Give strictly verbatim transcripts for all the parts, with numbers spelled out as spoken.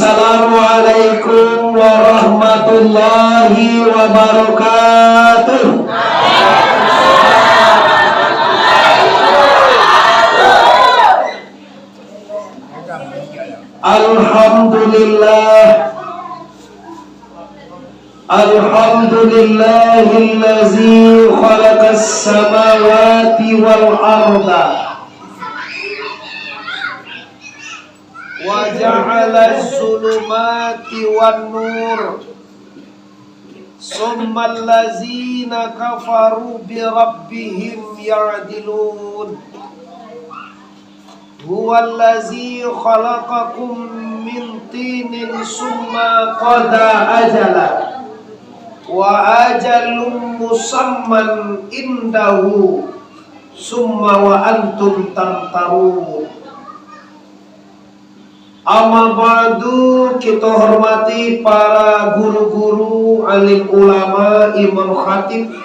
Assalamualaikum warahmatullahi wabarakatuh. Alhamdulillah. Alhamdulillahillazi khalaqas samawati wal arda wa ja'alaz zulumati wan nur. Summal lazina kafaru bi rabbihim ya'dilun. Huwallazi khalaqakum min tinin summa qada ajala. Wa ajalum musamman indahu. Summa wa antum tamtarun. Amma ba'du, kito hormati para guru-guru, alim ulama, imam khatib,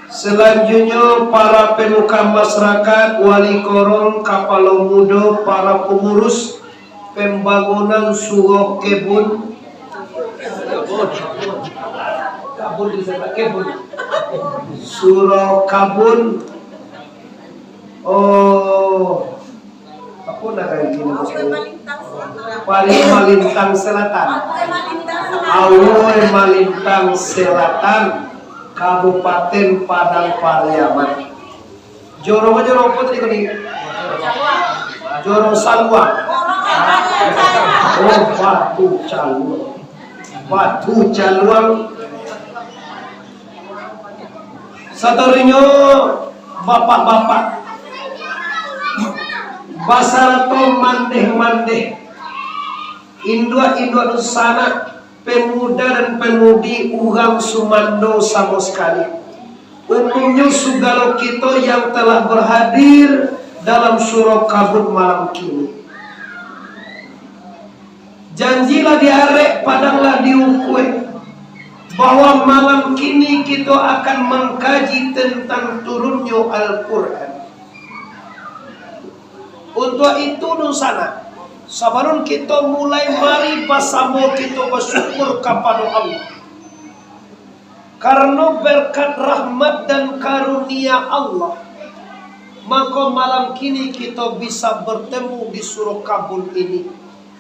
salanjuiknyo para pamukah masarakaik, wali korong, kapalo mudo, para pangurus pambangunan surau kabun, kabun, kabun, surau kabun, oh, Apo nan ka izin ko? Pariaman Lintang Selatan. Awoi Malintang Selatan, Kabupaten Padang Pariaman. Jorong aja jorong apo tadi ko ni? Jorong Saluang. Oh, Batu Caluang. Batu Caluang. Sataruihnyo, bapak-bapak, basarato mandeh-mandeh, induak-induak dunsanak, pamuda dan pamudi, urang sumando samo sakali. Umumnyo, sagalo kito yang telah berhadir dalam surau kabun malam kini. Janji lah diarek, padang lah diukuak, bahwa malam kini kito akan mangkaji tantang turunnyo Al-Quran. Untuak itu, dunsanak, sabalun kito mulai, mari basamo kito basyukur kapado Allah. Karano berkat rahmat dan karunia Allah, mako malam kini kito bisa bertemu di surau kabun ini.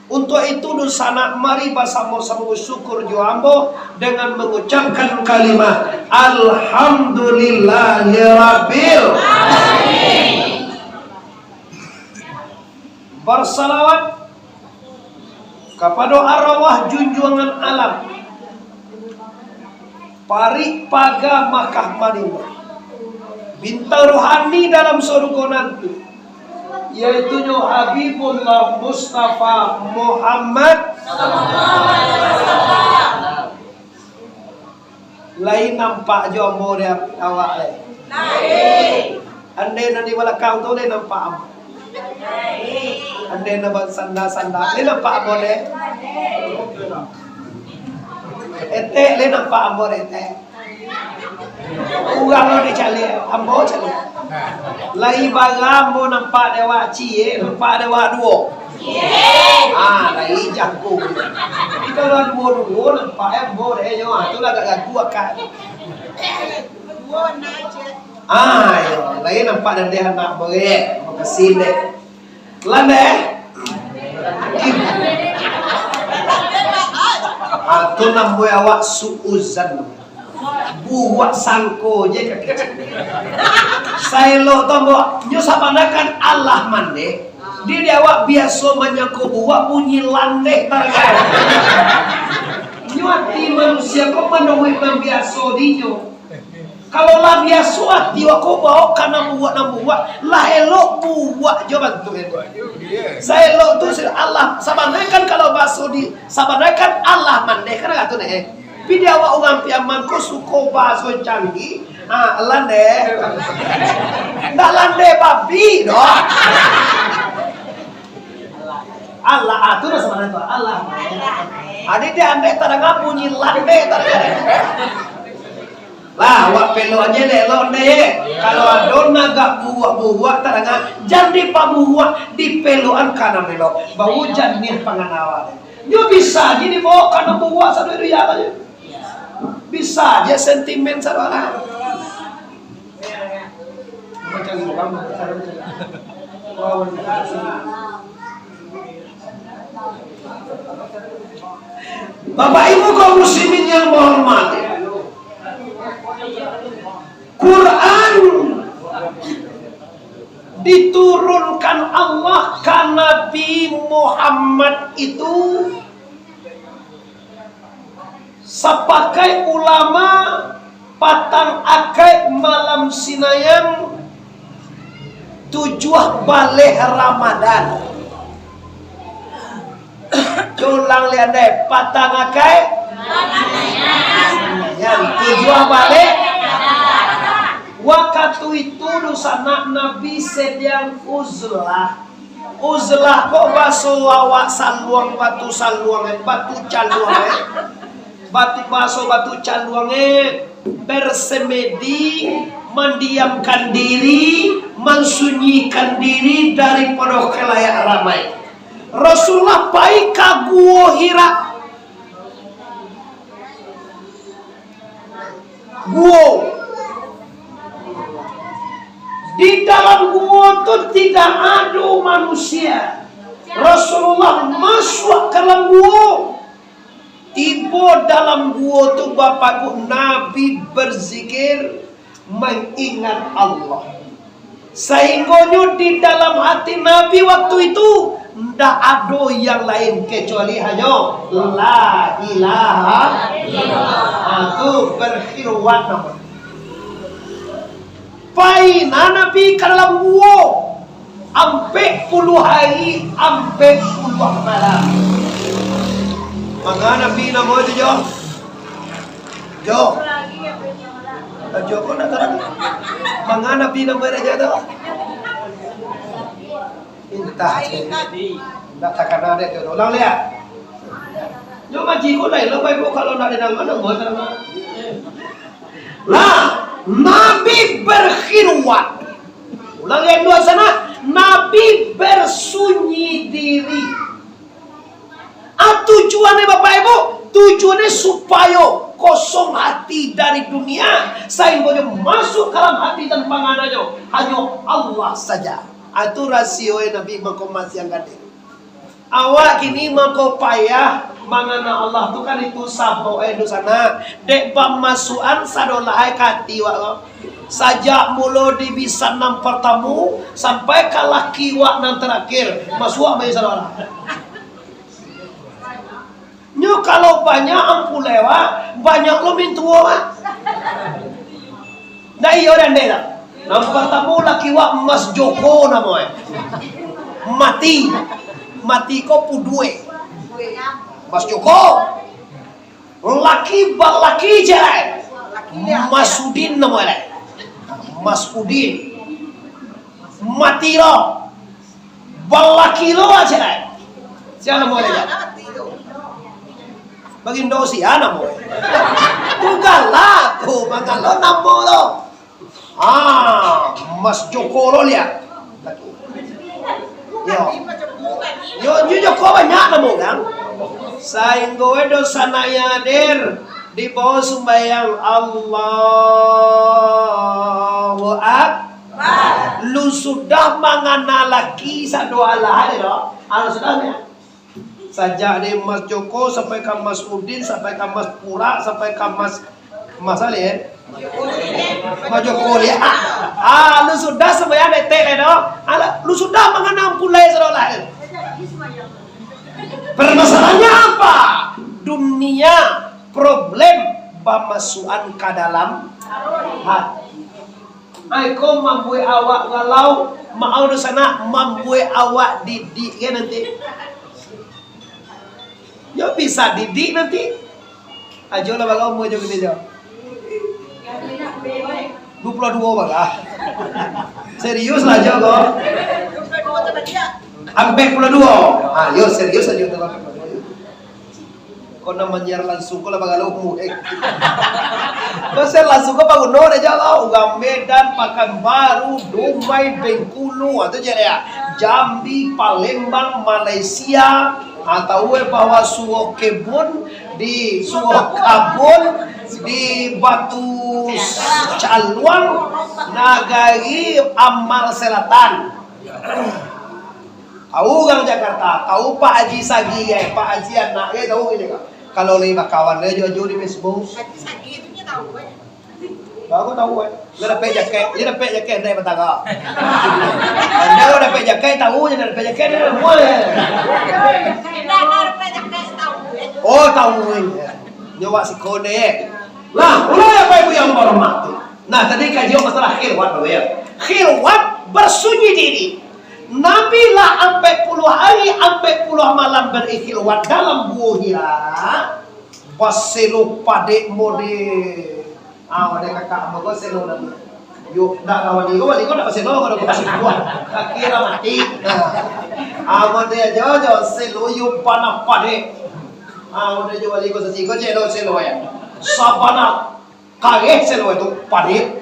Untuak itu, dunsanak, mari basamo-samo basyukur jo ambo dengan mangucapkan kalimah, Alhamdulillahirabbil. Barsalawat kapado arwah junjuangan alam, parik paga Makkah Madinah, bintang rohani dalam sarugo nanti, yaitunyo Habibullah Mustafa Muhammad. Lai nampak jo ambo dek awak lai? Lai. Andai nan di balakang tu lai nampak ambo? Lai. Andai nan basanda-sanda, lai nampak ambo lai? Lai. Etek, lai nampak ambo dek etek? Urang lo dicaliak, ambo caliak. Lai bara ambo nampak dek awak, ciek nampak dek awak duo? Ah, lai jangko. Tapi kalau duo-duo nampak, eh, ambo deh, nyo, ah, tu lah agak gagu akal. Ah, iyo, lai nampak dandeh anak ambo, eh. Makasih deh. Landeh. Ah, tu namo awak suuzan. Buruak sangko je ka kecek. Saelok tu ambo, nyo sabana kan alah mandeh. Di, di awak biaso manyangko buruak bunyi landeh tarang. Nyo ati manusia ko manamuik nan biaso dinyo. Kalau lah biaso ati wak ko baok ka nan buruak, nan buruak, lah elok buruak jo bantuak e. Saelok tu si-, alah, sabana kan kalau baso di, sabana kan alah mandeh kan agak tu neh. Tapi di awak urang Piaman ko suko baso canggih. Ah, landeh. Ndak landeh babi doh. Alah, ah, tu dah sabananyo tu. Alah. Adi di andeh tadanga bunyi landeh tadanga. Lah, awak pelok aja elok-elok ndeh. Kalau ado nan agak buruak-buruak tadanga, jan dipaburuak, dipelokan ka nan elok. Baru jan nian pangana awak. Nyo bisa je dibawa ka nan buruak sado itu ya sajo. Bisa je sentimen sado lah. Bapak Ibu kaum muslimin yang bahormati, Quran diturunkan Allah ka Nabi Muhammad itu, sapakaik ulama, patang akaik malam Sinayan, tujuah baleh Ramadan. Ulang lian deh, patang akaik Sinayan, tujuah baleh. Wakatu itu dunsanak Nabi sadiang uzlah. Uzlah ko baso awak saluang batu saluang, eh, batu caluang, eh. Batu baso batu caluang, eh, bersemedi, mendiamkan diri, mensunyikan diri daripada khalayak ramai. Rasulullah pai ka Guo Hira. Guo. Di dalam guo tu tidak ado manusia. Rasulullah masuak ka dalam guo. Tibo dalam guo tu, Bapak Ibu, Nabi berzikir, mangingat Allah. Sahinggonyo di dalam hati Nabi waktu itu, ndak ado yang lain kecuali hanyo La ilaha illallah. Ha, tu berkhilwat namonyo. Pai nah Nabi ka dalam guo, ampek puluah hari, ampek puluah malam. Manga Nabi namo itu, Jo? Jo. Jo ko nak tarang. Manga Nabi namo raja tu? Entah. Ndak takana dek tu. Ulang lihat. Nyo ngaji ko lain lah, Bapak Ibu, kalau ndak didangar, ndak buat tarang. Nah, Nabi berkhilwat. Ulang yang dua sana, Nabi bersunyi diri. Ah, tujuannya Bapak Ibu, tujuannya supayo kosong hati dari dunia, sahinggonyo masuk dalam hati dan pangananyo hanyo Allah saja. Ah, itu rasio Nabi mangko masiang gadih. Awak kini mangko payah mangana Allah tu kan itu sabab, eh, dunsanak. Dek bamasukan sadolah ai ka ati wak ko. Sajak mulo di bisan nan partamu sampai ka laki wak nan tarakhir, masuak bae sadolah. Nyo kalau banyak ampulai wak, banyak lo mintuo wak. Ndak iyo, Dande, dah. Nan partamo laki wak Mas Joko namo e. Mati. Mati ko pudue. Mas Joko. Laki balaki je lai. Mas Udin namo e lai. Mas Udin. Mati lo. Balaki lo aja lai. Sia namo e lai? Bagindo sia namo e. Tu galak tu, mangalo namo lo. Ah, Mas Joko lo liak. Yo. Yo, nyo Joko banyak namo urang. Sainggo e dunsanak yang hadir, dibawo sumbayang, Allahu Akbar. Lu sudah mangana laki sadoalah, ado lo? Alah sudah, ya. Sajak dari Mas Joko sampai ka Mas Udin, sampai ka Mas Pura, sampai ka Mas, Mas Ali, eh? Mas Joko, ya. Ah, lu sudah sumbayang detek lai doh. Alah, lu sudah mangana ampulai sadoalah, eh? Permasalahannya apa? Dunia, problem bamasukan ka dalam hati. Ai ko mambuek awak galau, maau dunsanak, mambuek awak didik kan nanti. Yo bisa didik nanti. Ajo lah, bara umua jo kini jo? Duo puluah duo bara. Serius lah jo ko. Ampek puluah duo. Ah, yo serius ajo tu. Ko nan manyiar langsung ko lah bagalo umua, eh. Ko siar langsung ko baguno dek jo lo. Urang Medan, Pakanbaru, Dumai, Bengkulu, ah, tu je deh, ya. Jambi, Palembang, Malaysia, Ah, tahu eh bahwa suo kebun di suo kabun di Batu Caluang, nagari Amal Selatan. Tahu urang Jakarta, tahu Pak Haji Sagi, eh, Pak Haji anak, eh, tahu gini kan? Kalau lai bakawan, lai jo-jo di Facebook. Haji Sagi tu nyo tahu, eh. Baru tahu, eh. Dia dapek jaket, dia dapek jaket dari Batara. Dia dapek jaket, tahu je dia dapek jaket, dia dah buat, eh. Dia dah dapek jaket, tahu, eh. Oh, tahu, eh. Nyo wak siko deh. Nah, ulun Bapak Ibu yang berhormati. Nah, tadi kaji masalah khilwat dulu, ya. Khilwat, bersunyi diri. Nabi lah ampek puluah hari, ampek puluah malam berikhilwat dalam Guo Hira. Baselo padek mode. Ah, mode kakak ambo ko selo nan. Yo, ndak lawan iko, balik ko ndak baselo, kalau ko baselo buah. Kaki lah mati. Nah. Ah, mode ajo, ajo, selo yo panah padek. Ah, mode ajo balik ko sasi ko celo selo ya. Sabana kareh selo itu padek.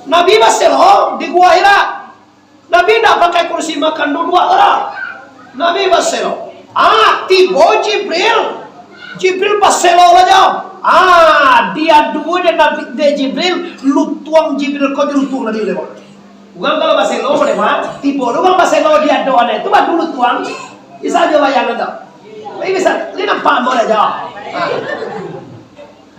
Nabi baselo di Guo Hira. Nabi indak pakai kursi makan duduak lah. Nabi baselo. Ah, tibo Jibril. Jibril baselo lah jo. Ah, diadu dek Nabi, dek Jibril, lutuang Jibril ko di lutuang Nabi lewat. Urang kalau baselo boleh mah, tibo tu urang baselo diadu aneh tu baru lutuang. Bisa jo bayangkan tu. Tapi bisa, ni nampak ambo lah jo. Ah.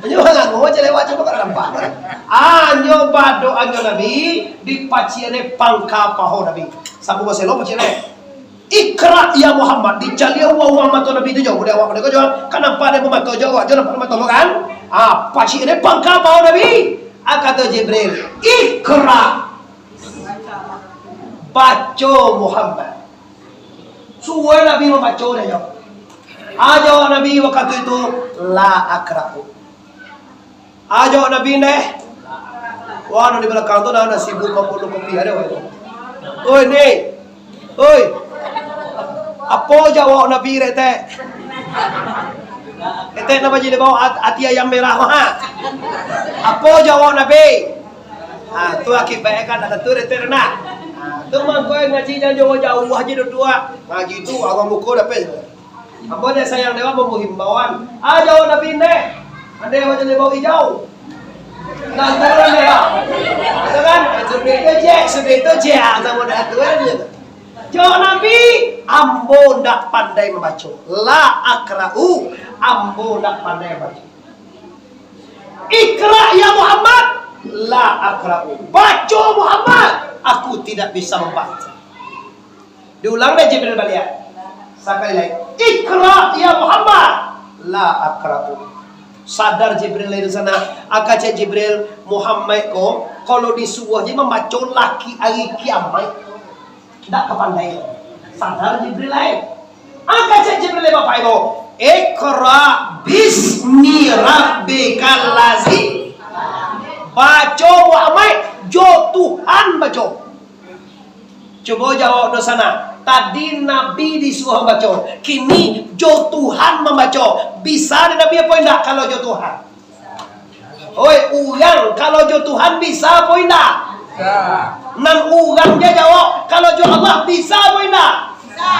Anyo balango je lewat, cubo kalau nampak. Anyo badoanyo Nabi, dipaciak dek pangka paho Nabi. Sampai baselo paciak dek. Iqra ya Muhammad, dicaliak uang-uang mato Nabi tu jo, udah awak udah ko jo, kan nampak dek mato jo, awak jo nampak mato kan? Ah, paciak dek pangka paho Nabi. Ah, kato Jibril, "Iqra." Baco Muhammad. Suruah Nabi mambaco dek jo. Ajo Nabi wakatu itu, "La akra'u." Ajo Nabi neh. Wah, di balakang tu nah, nah sibuk mambunuh kopi ada wah. Oi, ni. Oi. Apo jawab Nabi rete? Rete nama jadi bawa at- ati ayam merah mah. Apo jawab Nabi? Ah, tu akibatnya kan ada tu rete nah. Ah, tu mangko ngaji jangan jauh-jauh aja duduk. Ngaji tu awak muka dapat. Ambo dek sayang dewa mambuat himbauan. Ajo Nabi ndeh. Andai macam dia bau hijau. Nah, turun dia. Itu kan? Sudah itu je, sudah itu je. Ah, sama dah tu kan gitu. Jo Nabi, ambo ndak pandai mambaco. La akra'u, ambo ndak pandai mambaco. Iqra ya Muhammad, la akra'u. Baco Muhammad, aku tidak bisa membaca. Diulang deh Jibril baliak. Sakali lai. Iqra ya Muhammad. La akra'u. Sadar Jibril lai di sana. Aka cek Jibril, Muhammad ko, kalau disuruh je mambaco laki ari kiamat, ndak ka pandai. Sadar Jibril lai. Aka cek Jibril lai, Bapak Ibu. Iqra bismi rabbikal ladzi. Baco Muhammad, jo Tuhan baco. Cubo jawab doh sana. Tadi Nabi disuruh baco, kini jo Tuhan mambaco. Bisa dek Nabi apo indak kalau jo Tuhan? Oi, urang kalau jo Tuhan bisa apo indak? Bisa. Nan urang je jawab, kalau jo Allah bisa apo indak? Bisa.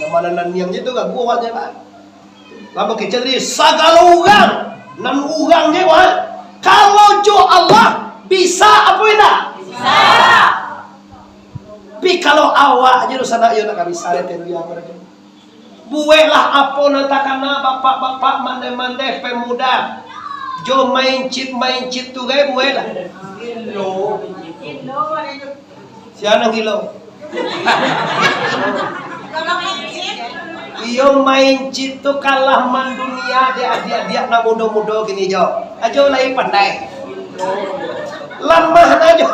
Nama nan niang je tu gagu awak je, Pak. Lah bakecek tadi, sagalo urang, nan urang je, wah. Kalau jo Allah, bisa apo indak? Bisa. Tapi kalau awak je tu sanak, yo ndak ka bisa, rete tu, yo, apo lagi? Bueklah apo nan takana bapak-bapak, mandeh-mandeh, pemuda. Jo main chip, main chip tu, gai, bueklah. Sia nan gilo. Iyo, main chip tu kalah mandunia dek adiak-adiak nan mudo-mudo kini jo. Ajo lai pandai. Lamah na jo.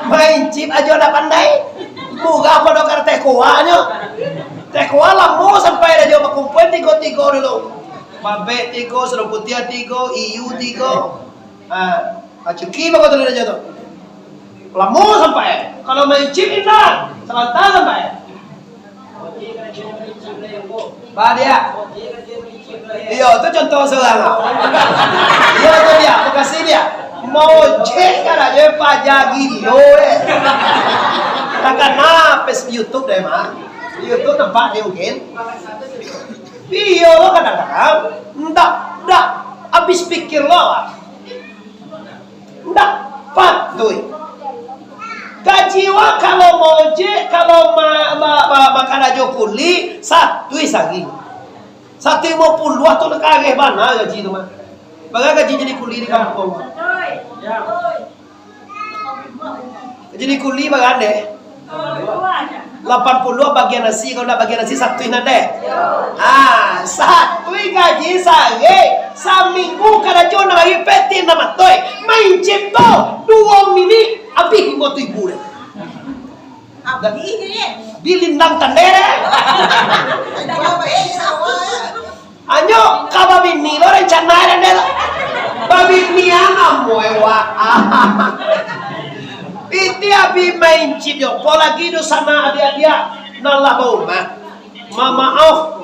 Main chip ajo ndak pandai. Murah pado karteh koanyo. Teh koa lamo sampai dah jo bakumpul tigo-tigo dulu. Babek tigo, Sudang Putiah tigo, Iyu tigo. Ah, acuki bako tu dah jo tu. Lamo sampai. Kalau main chip indak, salanta sampai. Ba dia. Iyo, tu contoh surang ah. Iyo, tu dia, makasih dia. Mojek kan aja paja gilo eh. Takana pes YouTube deh, Mak. Iyo tu nampak dia mungkin. Iyo lo kadang-kadang ndak, ndak habis pikir lo lah. Ndak patuik. Gaji wak kalau maojek, kalau ma-, ma-, ma-, makarajo kuli, satuih sahari. Satu limo puluah tu kareh bana gaji tu mah. Bara gaji jadi kuli di kampuang? Jadi kuli bara deh? Lapan puluah bagian nasi, kalau ndak bagian nasi satuih nan deh. Ah, satuih gaji sahari, saminggu karajo nan lagi peti nan matoi, main cip tu duo minik abih limo ribu deh. Bilin nang tandere. Anyo ka babini lo rencana e, deh lo. Babini anak mue wa. Piti abih main cip yo, apolagi dunsanak adiak-adiak nan lah baumah. Mamaaf,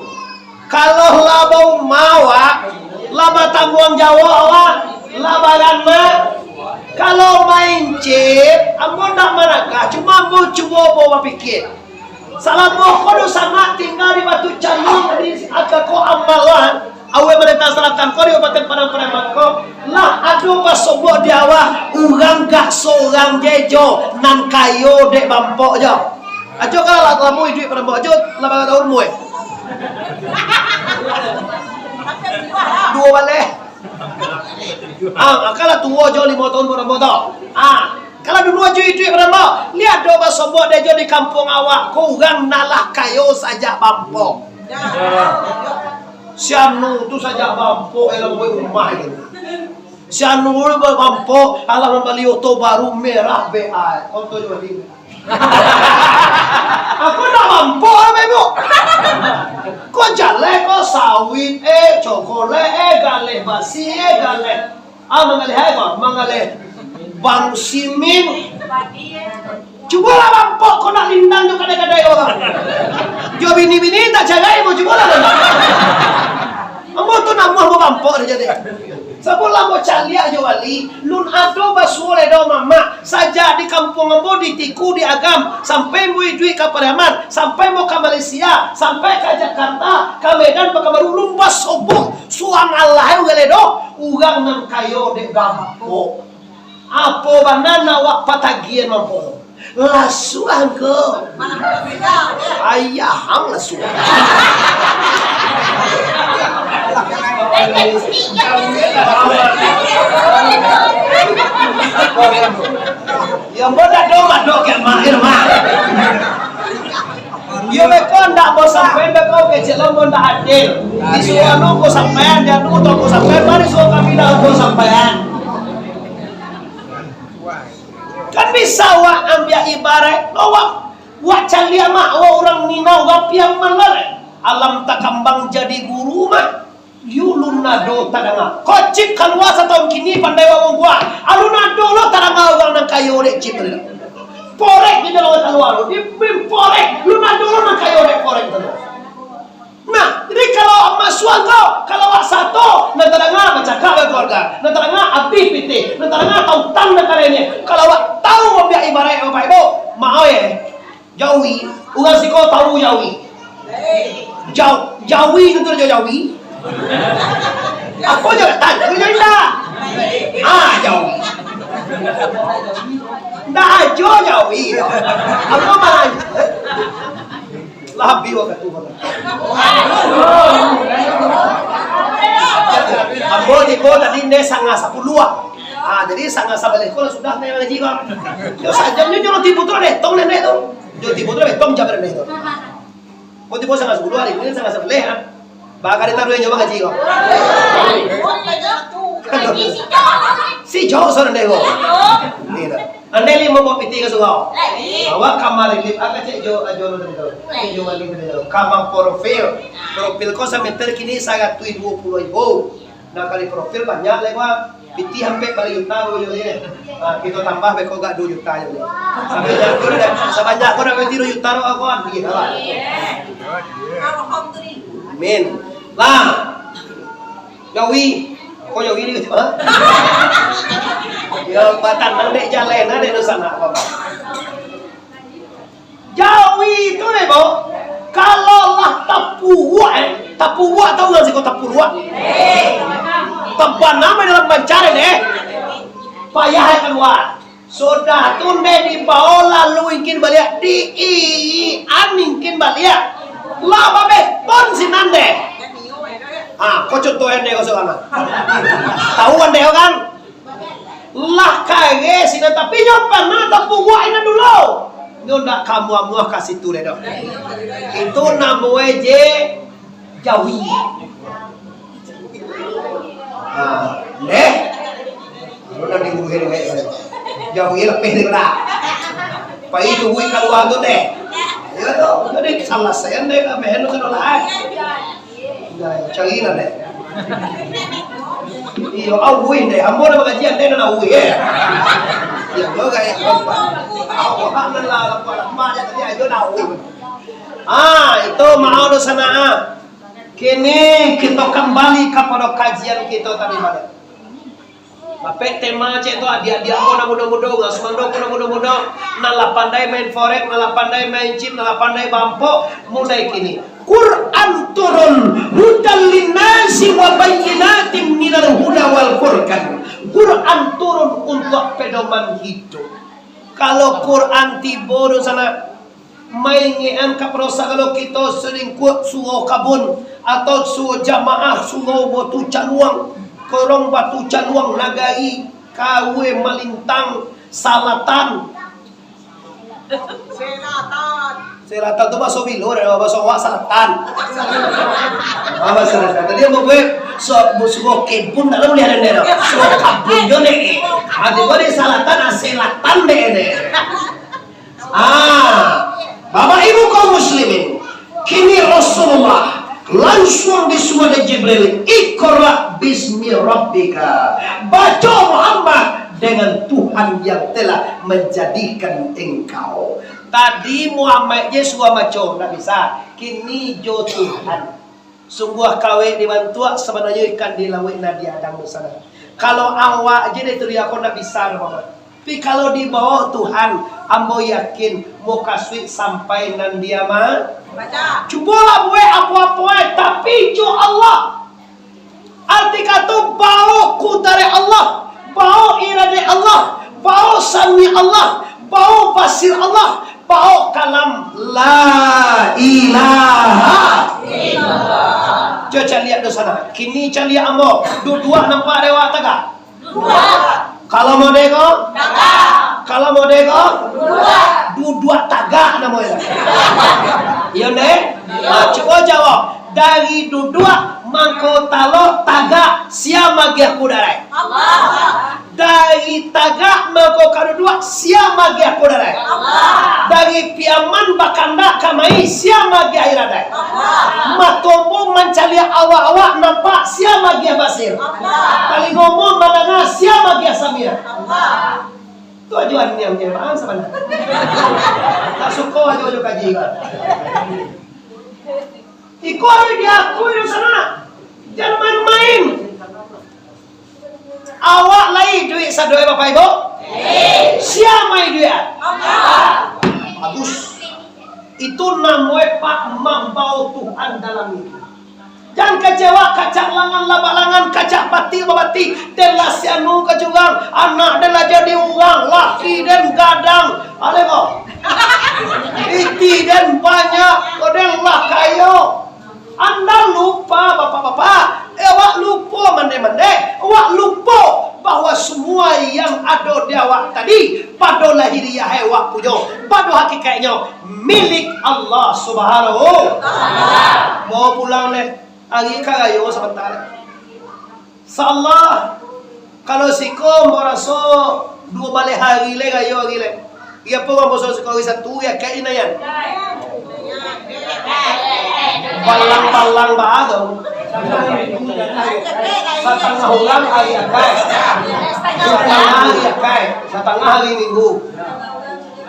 kalau lah baumah awak, lah batangguang jawab awak, lah baranak, kalau main cip, ambo ndak maragah, cuma ambo cubo ambo bapikia. Salamo ko dunsanak tingga di Batu Canuang, di Atako Ambalan, Aweh Marentah Salatan ko, di Kabupaten Padang Pariaman ko, lah ado basobok di awak, urang gak sorang je jo, nan kayo dek bampok jo. Ajo kalau lah lamo iduik pado bampok jo, lah bara taun umua? Duo baleh. Ah, kalau tuo jo limo taun pado bampok tu. Ah, kalau dulu ajo iduik pado bampok, liek ado basobok dek jo di kampuang awak ko, urang nan lah kayo sajak bampok. Si anu tu sajak bampok, eh, lah buek rumah je. Si anu tu bampok, alah mambali oto baru merah B A. Oto jo bali. Aku ndak bampok lah, Ibu. Ko jaleh, ko sawit, eh, cokolek, eh, galeh basi, eh, galeh. Ah, manggaleh ai ko, manggaleh bang simin. Cubolah bampok ko nak lindang jo kadai-kadai ko. Jo bini-bini tak carai mo, cubolah. Ambo tu namuah mo bampok dah jadi. Sabulan mo caliak jo wali, lun ado basuo ledo mamak, sajak di kampuang ambo di Tiku di Agam, sampai mo iduik ka Pariaman, sampai mo ka Malaysia, sampai ka Jakarta, ka Medan, Pekanbaru, lun basobok. Suang alah urang ledo, urang nan kayo dek bampok. Apo bana nak awak patagian mampo? Lasuah ko. Ayah ang lasuah. Yang bodoh dong, madok yang mahir mah. Iyo beko ndak ko sampaian, beko kecek lo ndak adil. Disuruh anu ko sampaian, di anu ko sampaian, mari suruh kami dah ko sampaian. Kan bisa wak ambiak ibarat, lo wak, wak caliak mah, wak urang Minang, wak piang mah lah. Alam takambang jadi guru mah. Yu lun ado tadanga. Kocik kalua satahun kini pandai wawong gua. Alun ado lo tadanga urang nan kayo dek cik tu. Porek di dalam kalua lo. Di bim porek. Lun ado lo nan kayo dek porek tu. Nah, jadi kalau masuak ko, kalau wak sato, nan tadanga bacakak bakeluarga, nan tadanga abih pitih, nan tadanga tautang nan karainyo. Kalau wak tahu ambiak ibarat Bapak Ibu, maoh ye. Jawi, urang siko tahu jawi. Jau-, jawi tu tu jo jawi. Apo jo tan? Tu jo indak. Ah, jawi. Ndak ajo jawi. Apo malah? Lah habis waktu tu. Ambo tibo tadi ne sangah sapuluah. Ah, jadi sangah sabaleh ko lah sudah ne ngaji ko. Yo sajam nyo jo tibo tu lah detong ne tu. Jo tibo tu lah betong jam ne tu. Ko tibo sangah sapuluah hari, mungkin sangah sabaleh, ha. Bakari taruih nyo mangaji ko. Si Jo sorang deh ko. Ni dah. Andai limo buah pitih ka surau. Awak kamari lip, aka cek Jo, ajo lo tadi tu. Cek Jo Wali tadi tu. Kamang profil. Profil ko sameter kini saratuih duo puluah ribu. Nah, kali profil banyak lai, Bang. Pitih ampek baleh juta ko, Jo, ye. Nah, kito tambah beko gak duo juta, Jo, ye. Sabanyak ko dah, sabanyak ko dah pitih duo juta ko, aku ambiak lah. Amin. Lah. Jawi. Ko Jawi ni, ha? Yo, batang nang dek jalan, dek dosa nak, Bang. Jawi tu, eh, Bang. Kalau lah tapuruak, eh, tapuruak, tahu ndak siko tapuruak? Tabana mah dalam bancaran, eh. Payah, eh, kalua. Sudah tu ndeh dibao lalu ingkin baliak, di-iian ingkin baliak. Lah babeh ton sinan deh. Ah, ko contoh ndeh ko surang ah. Tahu ndeh ko kan? Lah kare sinan, tapi nyo panah tapuruak inan dulu. Nyo ndak ka amuah-amuah ka situ deh doh. Itu namonyo je jawi. Nah, deh. Kalau dah diuruhin, eh, jawi lapeh deh dah. Pai duit kalua tu deh. Yo tu, jadi salasaian deh, ka behen tu lah. Nah, carilah deh. Iyo, awih deh. Ambo dah bakajian deh, dah awih, eh. Iyo, lo gaya kompak. Awak nan lah, lapar-lapar je tadi, ayo dah awih. Ah, itu mau dosa naa. Kini kito kambali kapado kajian kito tadi malam. Bapek tema cek tu, adiak-adiak ambo nan mudo-mudo, sumando ko nan mudo-mudo, nan lah pandai main forex, nan lah pandai main chip, nan lah pandai bampok, mulai kini. Quran turun, hudan linnasi wa bayyinatin minal huda wal furqan. Quran turun untuak pedoman hidup. Kalau Quran tibo di sana, maingekan kapado sagalo kito salingkuak surau Kabun, atau surau jamaah surau Batu Caluang, Korong Batu Caluang, Nagari Kawe Malintang Salatan. Selatan. Selatan tu baso bilo, dah baso awak salatan. Ah, baso selatan. Tadi ambo buek, so, surau Kebun, tak boleh ada daerah. Surau Kabun jo deh. Ado di salatan, ah, selatan deh, deh. Ah, Bapak Ibu kaum muslimin, kini Rasulullah langsung disuruh oleh Jibril, "Iqra bismi rabbika." Baco Muhammad dengan Tuhan yang telah menjadikan engkau. Tadi Muhammad je suruah baco, ndak bisa. Kini jo Tuhan. Sungguah kawek dibantuak, sabananyo ikan di lauik nan di adang di sana. Kalau awak je deh tu, dia ko ndak bisa doh, Mamat. Tapi kalau dibawa Tuhan, ambo yakin mukasuik sampai nan dia ma-, baca. Cubolah buek apo-apo ai, tapi jo Allah. Arti kato, bawa kudrat Allah, bawa iradat Allah, bawa sami Allah, bawa basir Allah, bawa kalam la ilaha illallah. Cubo caliak di sana. Kini caliak ambo. Duduak nampak dek awak tagak? Duduak. Kalau model ko? Tagak. Kalau model ko? Duduak. Duduak tagak namonyo. Iyo, Nek? Iyo. Ah, cubo jawab. Dari duduak mangko talok tagak, sia magiah kudrat? Allah. Dari tagak mangko ka duduak, sia magiah kudrat? Allah. Dari Piaman bakandak kamari, sia magiah iradat? Allah. Mato ambo mancaliak awak-awak nampak, sia magiah basir? Allah. Talingo ambo mandanga, sia magiah samiah? Allah. Tu ajo aniang je, bang, sabananyo. Tak suko ajo-ajo kaji, bang. Iko harus diakui di sana. Jangan main-main. Awak lai duit sadoe, Bapak Ibu? Sia mai duit? Allah. Bagus. Itu namoe Pak Mambao Tuhan dalam itu. Jan kecewa, kacak langan, labak langan, kacak batik, babatik. Den lah si anu ka jurang, anak den lah jadi urang, laki den gadang. Alai ko. Pitih den banyak, ko den lah kayo. Anda lupa, bapak-bapak, eh, awak lupo mandeh-mandeh, awak lupo bahwa semua yang ado di awak tadi, pado lahiriah awak punyo, pado hakikatnyo milik Allah Subhanahu. Bawa pulang deh, hari ka rayo sabanta. Insyaallah, kalau siko ambo raso duo baleh hari lai, rayo hari lai. Iyo, apo ambo raso siko hari Sabtu, hari Akaik ni, Yan? Balang-balang baa tu. Satangah urang hari Akaik. Satangah hari Akaik. Satangah hari Minggu.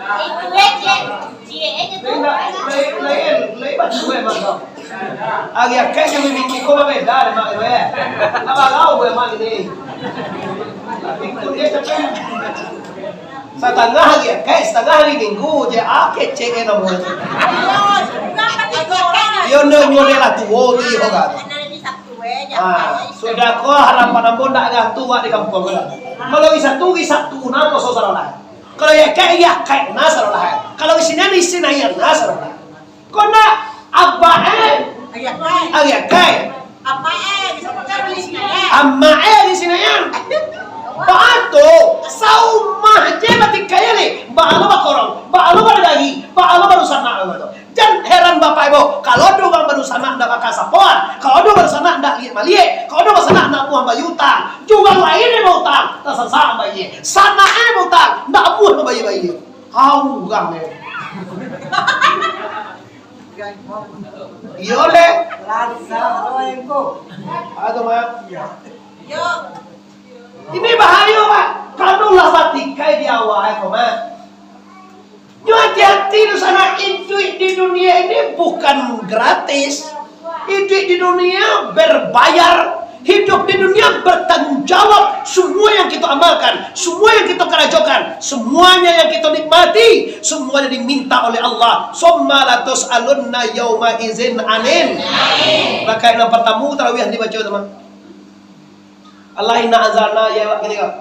Itu aja. Indak, lain, lain, lain batu, eh, Bang. Ari Akaik jo Minggu ko babeda, Mak, eh. Abalau, eh, Mak, ini. Tapi pun dia capek. Satangah hari Akaik, satangah hari Minggu je, ah, kecek eh namo tu. Iyo, ndak nyo deh lah tuo tu, iyo kan. Ah, sudah ko harapan ambo ndak agak tu wak di kampuang ko lah. Kalau hari Sabtu, hari Sabtu nah puaso sarolah. Kalau hari Akaik, hari Akaik nah sarolah. Kalau hari Sinain, hari Sinain nah sarolah. Kok ndak, abak eh, ari Akaik. Amak eh di Sinain. Baa tu, saumah je batikai ni. Baa lo bakorong, baa lo badagari, baa lo badusanak tu. Jan heran Bapak Ibu, kalau ado urang badusanak ndak bakasapoan, kalau ado badusanak ndak liek maliek, kalau ado badusanak ndak amuah bayia utang, jo urang lain eh bautang, tasasak bayia. Sanak eh bautang, ndak amuah mambayia-bayia. Hau urang eh. Iyo deh. Lansa lo engko. Aduh, Mak. Ini bahayo, Pak. Kalau lah batikai di awal, eh, Mak. Nyo hati-hati di sana, iduik di dunia ini bukan gratis. Iduik di dunia berbayar. Hidup di dunia bertanggung jawab. Semua yang kita amalkan, semua yang kita karajokan, semuanya yang kita nikmati, semuanya diminta oleh Allah. Summa latus'alunna yauma izin anin. Rakaat nan partamo tarawih dibaco tu mah. Allah inna anzalna ya awak kini kau.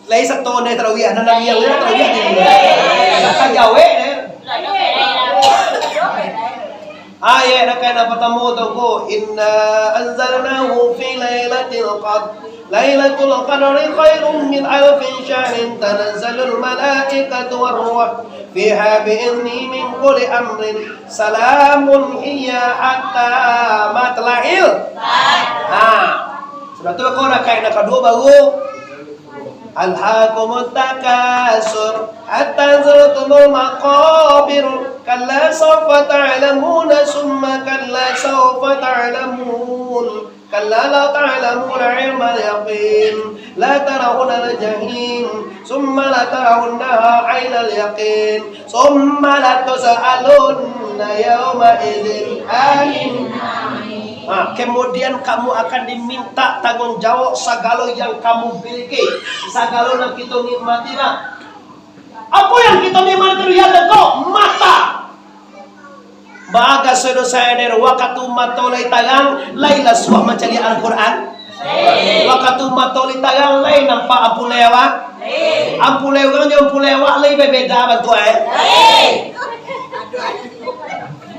Lai sato ne tarawih, nan nabi yang tarawih ni. Kata jawek ne. Ayat rakaat nan partamo tu ko, "Inna anzalnahu fi lailatul qadr. Lailatul qadri khairum min alfi syahrin, tanazzalul malaikatu war ruh fiha bi idzni min kulli amrin, salamun hiya hatta matla'il." Ha. Sudah tu ko rakaat nan kaduo baru, "Alhakumut takasur hatta zurtumul maqabir. Kalla sawfa ta'lamuna, summa kalla sawfa ta'lamun. Kalla law ta'lamuna ilmal yaqin. La tarawunnal jahim. Summa la tarawunnaha ainal yaqin. Summa latus'alunna yauma idzin anin." Ha, kemudian kamu akan diminta tanggung jawab sagalo yang kamu miliki, sagalo nan kito nikmati, nah. Apo yang kito nikmati di dunia ko? Mato. Bagaso dosa eder, wakatu mato lai tarang, lai lah suah mancaliak Al-Quran. Wakatu mato lai tarang, lai nampak ampulai awak. Ampulai urang jo ampulai awak lai babeda bantuak, eh.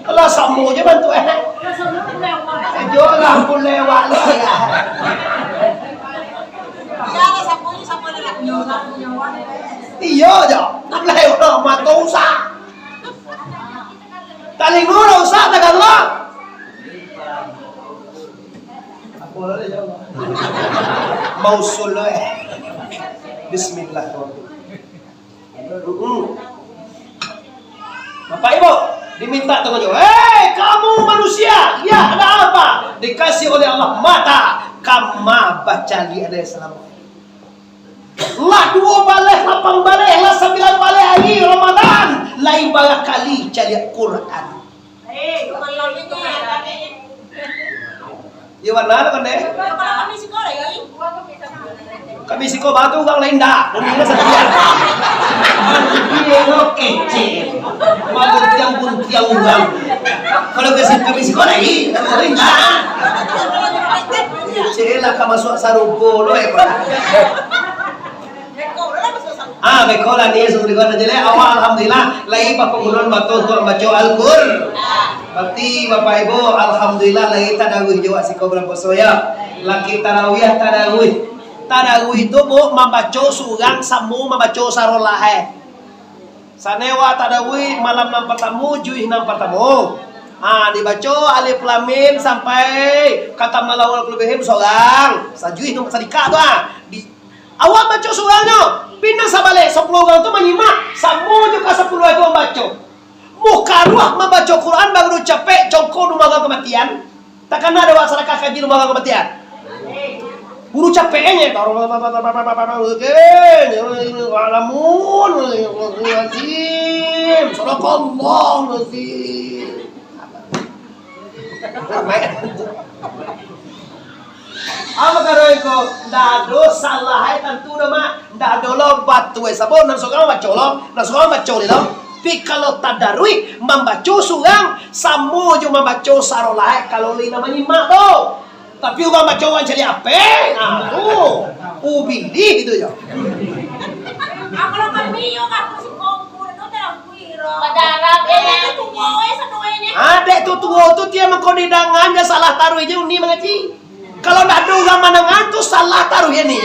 Alah, samo je bantuak, eh. Jo lah ampulai awak lai. Iyo jo. Ampulai awak mato usah. Talingo lah usah tagalo. Mausul, eh. Bismillah. Mm-mm. Bapak Ibu, diminta tu jo, "Hei, kamu manusia, ya, ada apa?" Dikasih oleh Allah mata, kama bacaliak dari selama. Lah duo baleh, lapan baleh, lah sambilan baleh ari Ramadan, lai barakali caliak Quran. Iyo, bana tu kan, deh. Kami siko batu urang lain dah. Dunia satu dia. Iyo, kecil. Maguntiang-guntiang urang. Kalau ke situ, kami siko lain, urang lain dah. Kecil lah, ka masuak sarugo lo, eh, kau. Ah, beko lah ni, sudah kau jelek. Awak alhamdulillah, lai bapanguruan bato tu mambaco Al-Qur. Berarti Bapak Ibu, alhamdulillah, lai tadaruih jo wak siko bulan puaso, ya. Laki tarawih, tadaruih. Tadaruih tu, Bu, mambaco surang samo mambaco sarolah, eh. Sanai wak tadaruih malam nan partamo, juih nan partamo. Ha, dibaco Alif Lam Mim sampai Qad Aflaha Al Mu'minun surang. Sajuih tu sadikak tu, ha. Di, Awak baco surang nyo, pindah sabalek, sapuluah urang tu manyimak, samo jo ka sapuluah tu mambaco. Mukaruah mambaco Quran baru capek, congko rumah urang kamatian. Takana dek awak sadakah kaji rumah urang kamatian? Buru capek nyo. Alamun, azim, sadaqallahul azim. Apo karo iko? Ndak ado salah ai tantu doh, Mak. Ndak ado lo batua ai. Sabab nan surang baco lo, nan surang baco ni lo. Pi kalau tadaruih mambaco surang, samo jo mambaco sarolah ai kalau lai nan manyimak tu. Tapi urang baco urang cari ape? Nah, tu. Ubilih itu jo. Ah, kalau kami yo kan musim kompor tu tak kuih. Badarah, eh. Itu tuo, eh, satu ini. Adek tu tuo tu tiap mangko didangan, jan salah taruih je uni mangaji. Kalau ndak ado urang mandangan tu salah taruih je ni.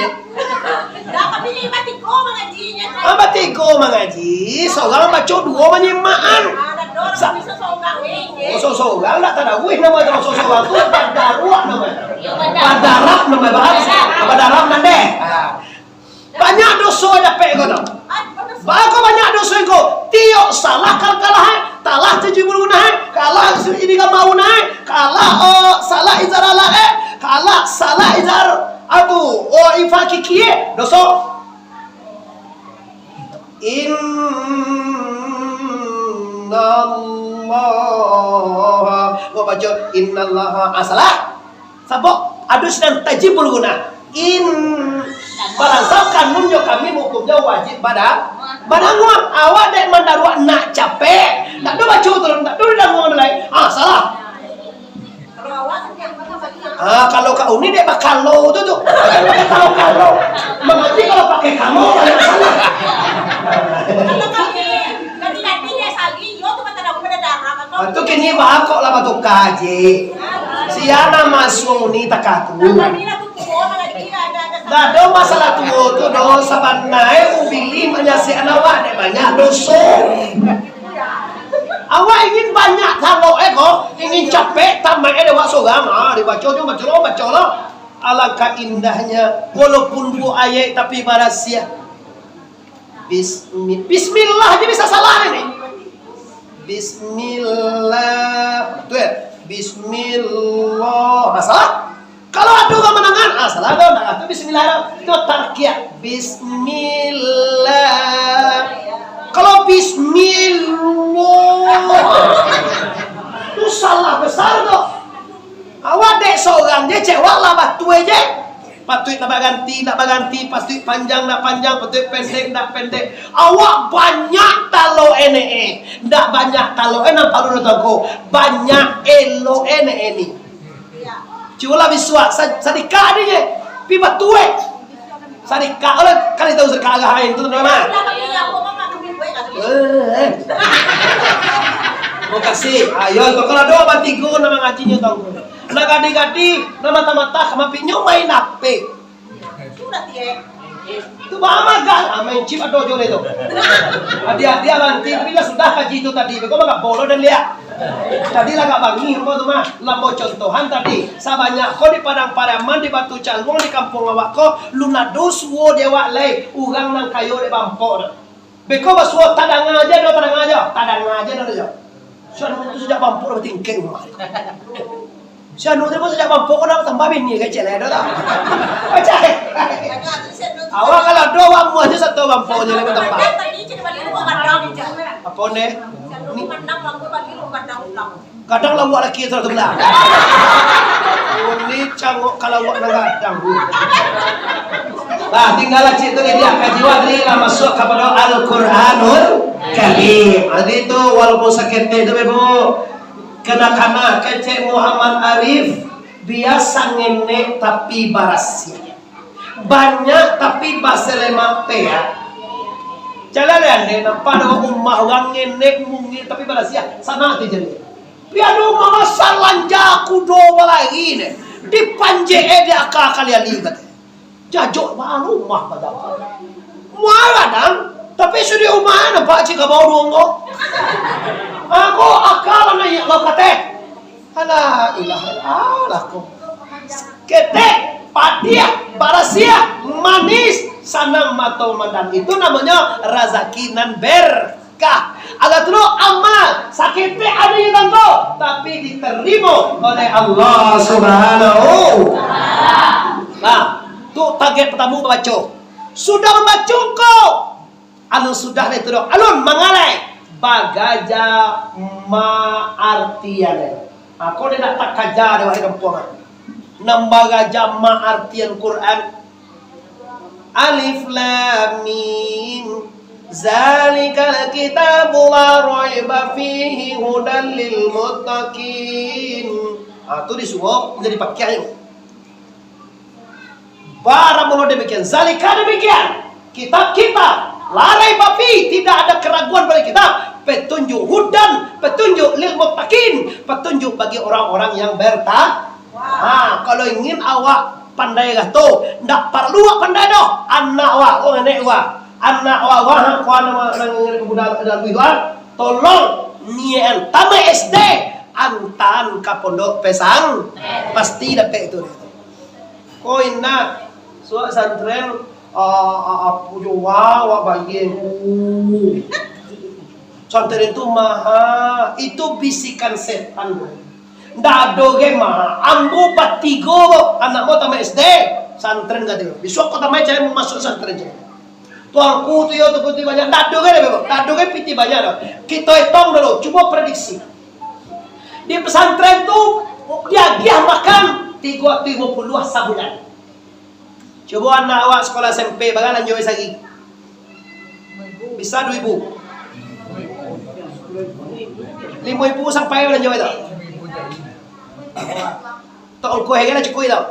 Dah, tapi ni batigo mangajinya, kan? Ah, batigo mangaji, seorang baco, duo manyimakan. Ah, dah, dah, Sa- bisa seorang, eh, eh. Oh, so-, seorang ndak tarawih nama tu, so-, seorang tu badaruak nama. Yo, badaruak. Badaruak nama, bahas. Badaruak. Badaruak nan deh. Ah. Banyak doso dapek ko tu. Bako banyak doso ko. Tiok salah kal-, kalah, eh. Kalah tujuh puluh nah, eh. Kalah ini ka mau nah, eh. Kalah, oh, salah izar alah, eh. Kalah salah izar atu, oh, ifa kiki, eh. Doso. Innallaha. Ko baco innallaha. Ah, salah. Sabab ado sinan tajibul guna. In, barasakan mun jo kami hukumnyo wajib bada-, badanguang. Awak dek mandaruak nak capek, ndak do baco tu, ndak do didanguang lai. Ah, salah. Ah, kalau ka uni dek bakalo tu, tu. Kalau, kalau. Mangaji kalau pakai kamo, banyak salah. Ah, tu kini bakok lah batuka, Cik. Sia nan masuak uni takah tu. Ndak ado masalah tuo tu doh, sabananyo ubilih manyasiakan awak dek banyak doso. Awak ingin banyak talok, eh, ko, ingin capek tamat, eh, dek awak sorang, ah, dibaco jo, baco lo, baco lo. Alangkah indahnya, walaupun duo ayat tapi barasiah. Bismi-, bismillah aja bisa salah ini. Bismillah. Betul ya? Bismillah. Nah, salah. Kalau ada orang mendengar, ah, salah tu, nah, tu bismillah tu. Itu tarkiah. Bismillah. Kalau bismillah, tu salah besar tu. Awak dek sorang je, cek awak lah batua je. Patuik nak baganti, nak baganti, patuik panjang, nak panjang, patuik pendek, nak pendek. Awak banyak talok enek eh. Ndak banyak talok eh, nampak dulu tangko. Banyak elok enek eh ni. Cubolah bisuak, sa-, sadikak ni je. Pi batua eh. Sadikak lah, kali tahu sadikak agak ain tu, nama. Eh, eh. Makasih. Ayo, tu kalau doa batigo nama ngajinyo tahu. Nak gadi-gadi, nak mata-mata, kama pinyo main ape? Sudah, Tiek. Tu bamagang, ah, main chip ado jo le tu. Hadiah-hadiah nanti, tapi lah sudah kaji tu tadi. Beko makan bolo dan liak. Tadi lah agak bangih rumah tu mah. Lambo contohan tadi. Sabanyak ko di Padang Pariaman, di Batu Caluang, di kampung awak ko, lunado suo di awak lai. Urang nan kayo dek bampok tu. Beko basuo tadanga aja do, tadanga aja. Tadanga aja do, jo. Si anu tu sajak bampok dah batingkek rumah. Si anu tu pun sajak bampok ko dah tambah bini kecil eh, do tah. Macam eh. Awak kalau do, awak muahnyo sato bampoknyo lai tambah. Apo ne? Ni. Kadang lawak laki tu lah. Uni cangok kalau awak nan gadang. Lah, tinggal lah cik tu, jadi kaji awak tadi lah masuk kepada Al-Quranul Karim. Jadi tu, walaupun saketek tu, Ibu, kana-kana kecek Muhammad Arif, biasa ngenek tapi barasiah. Banyak tapi baselemak peak. Jalan le, ande nampak doh umah urang ngenek mungil tapi barasiah. Sama ati jadi. Pian rumah masak lanja kudo balari ne. Dipanjek eh di aka kali-ali kata. Jajok bahan rumah pada. Mual kadang, tapi sudah rumah nampak cik kabau duo ngok. Aku akal anak ya lo kate. Alah, ilah, alah ko. Ketek, padiah, barasiah, manis, sanang mato mandang. Itu namanya razaki nan ber- kah. Alah tu lo amal, saketek ado di tangko, tapi diterimo oleh Allah Subhanahu. Nah, tu target pertama baco. Sudah mambaco ko, alun sudah deh tu doh. Alun mangalai. Bagaja ma artian. Aku dia nak tak kaja deh wahai kampuang. Nan baraja maartian Quran. Alif Lam Mim. Zalikal kitabu la raiba fihi hudan lil muttaqin. Ah, tu disuruh jadi pakiah. Bara mulo demikian, zalika demikian, kitab kita, la raiba fi, tidak ada keraguan pada kitab, petunjuk hudan, petunjuk lil muttaqin, petunjuk bagi orang-orang yang bertakwa. Ha, kalau ingin awak pandai lah tu, ndak paralu awak pandai doh, anak awak, oh, nenek awak, anak awak, wah, kuan nama nang budak dalam tu, ah, tolong nian tamat S D, antaan ka pondok pesang, pasti dapek tu. Ko indak, suak santren, ah, ah, apo jo wa, wa bayie. Uh. Santren tu maha, itu bisikan setan. Ndak ado ge maha. Ambo batigo, anak mo tamat S D, santren kato. Bisuak ko tamat, cari masuak santren, cari. Tuanku tu yo, tuanku tu banyak. Ndak ado ge, ndak ado ge piti banyak doh. Kito itong dulu, cubo prediksi. Di pesantren tu, diagiah makan tigo ratuih limo puluah sabulan. Cubo anak awak sekolah S M P, bara balanjo sahari? Bisa duo ribu. Limo ribu sampai balanjo itu. Tok ongkoh kan lah cukuik tu.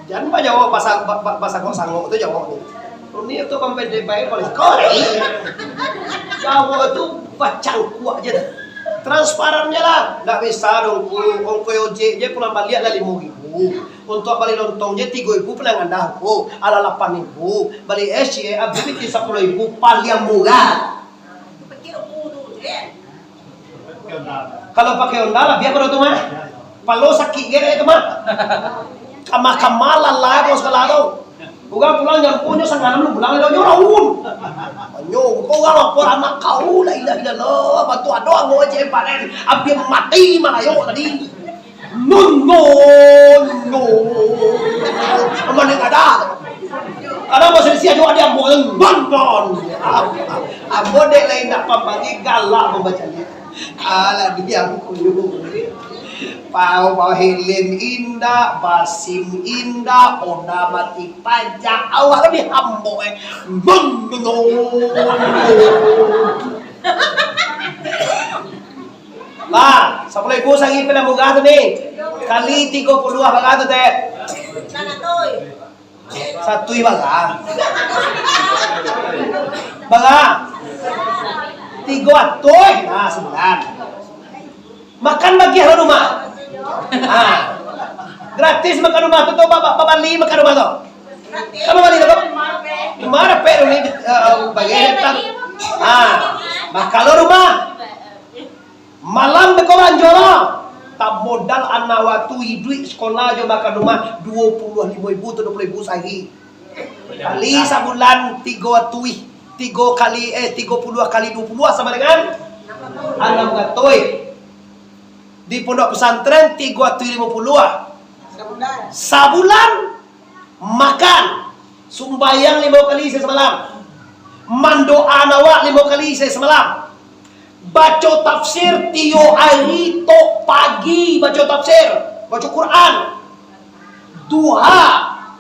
Jan bajawab basa-, ba-, ba-, basangok-sangok tu jawab ni. Ni tu sampai di bayar polisi. Kori. Jawab tu bacangkuak je tu. Transparan je lah. Ndak bisa dong, ongkoh ojek je pulang baliak lah limo ribu. Untuak bali lontong je tigo ribu pulang andah ko. Alah lapan ribu. Bali es je abih piti sapuluah ribu paliang murah. Kalau pakai Honda lah, biar pada tu mah. Palo sakik ge tu mah. Kama-kama lalai ko sakolah tu. Urang pulang jam sapuluah, sanganam lu pulang, nyo raun. Nyo, kau urang lapor anak kau, la ilaha illallah, bantu ado anggo je paren, abih mati malayo tadi. Nun, nun, nun. Aman yang ada. Kadang bahasa Indonesia juga dia, nun, nun, nun. Ambo dek lain nak pambangi galak mambaca ni. Alah, diam kuyu. Pau, pau helm indak, basim indak, Honda mati pajak, awak lebih hambok, eh. Beng, beng, beng. Bah, sapuluah ribu sahari pilihan murah tu ni. Kali tigo puluah bara tu, Teh. Satuih bara. Bara? Tigo atuih. Nah, sabulan. Makan bagiah lah rumah. Ha. Gratis makan rumah tu, tu ba-, ba-, babali makan rumah tu. Kan babali tu, tu? Rumah dapek tu ni, eh, bagiah hetan. Ha. Makan lo rumah. Malam beko balanjo lo. Tak modal anak waktu iduik sekolah jo makan rumah duo puluah limo ribu atau duo puluah ribu sahari. Kali sabulan tigo atuih, tigo kali, eh, tigo puluah kali duo puluah sama dengan anam ratuih. Di pondok pesantren tigo atuih limo puluah. Sabulan makan, sumbayang limo kali sasamalam, mandoa awak limo kali sasamalam. Baco tafsir tiok ari tok pagi, baco tafsir, baco Quran, duha,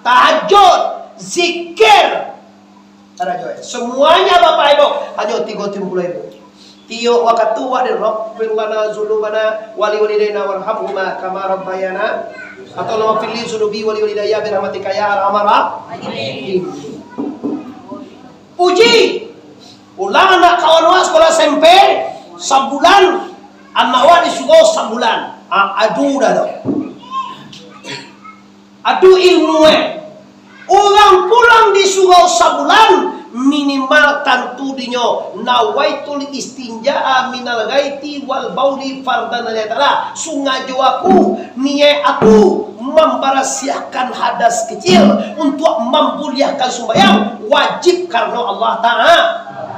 tahajud, zikir. Ada jo, eh. Semuanya Bapak Ibu, hanyo tigo puluah ribu. Tiok wakatu wak di Rabbir lana zulubana wali walidaina warhamhuma kama rabbayana, atau Allahumma fili zunubi wali walidaya birahmatika ya arhamar rahimin. Uji. Pulang anak kawan awak sekolah S M P, sabulan, anak awak di surau sabulan. Ah, adu dah tu. Adu ilmu, eh. Urang pulang di surau sabulan, minimal tantu dinyo, nawaitul istinja'a minal ghaiti wal bauli fardan lillahi ta'ala. Sungajo aku, niaik aku mambarasiahkan hadas kecil untuak mambuliahkan sumbayang wajib karano Allah Ta'a-,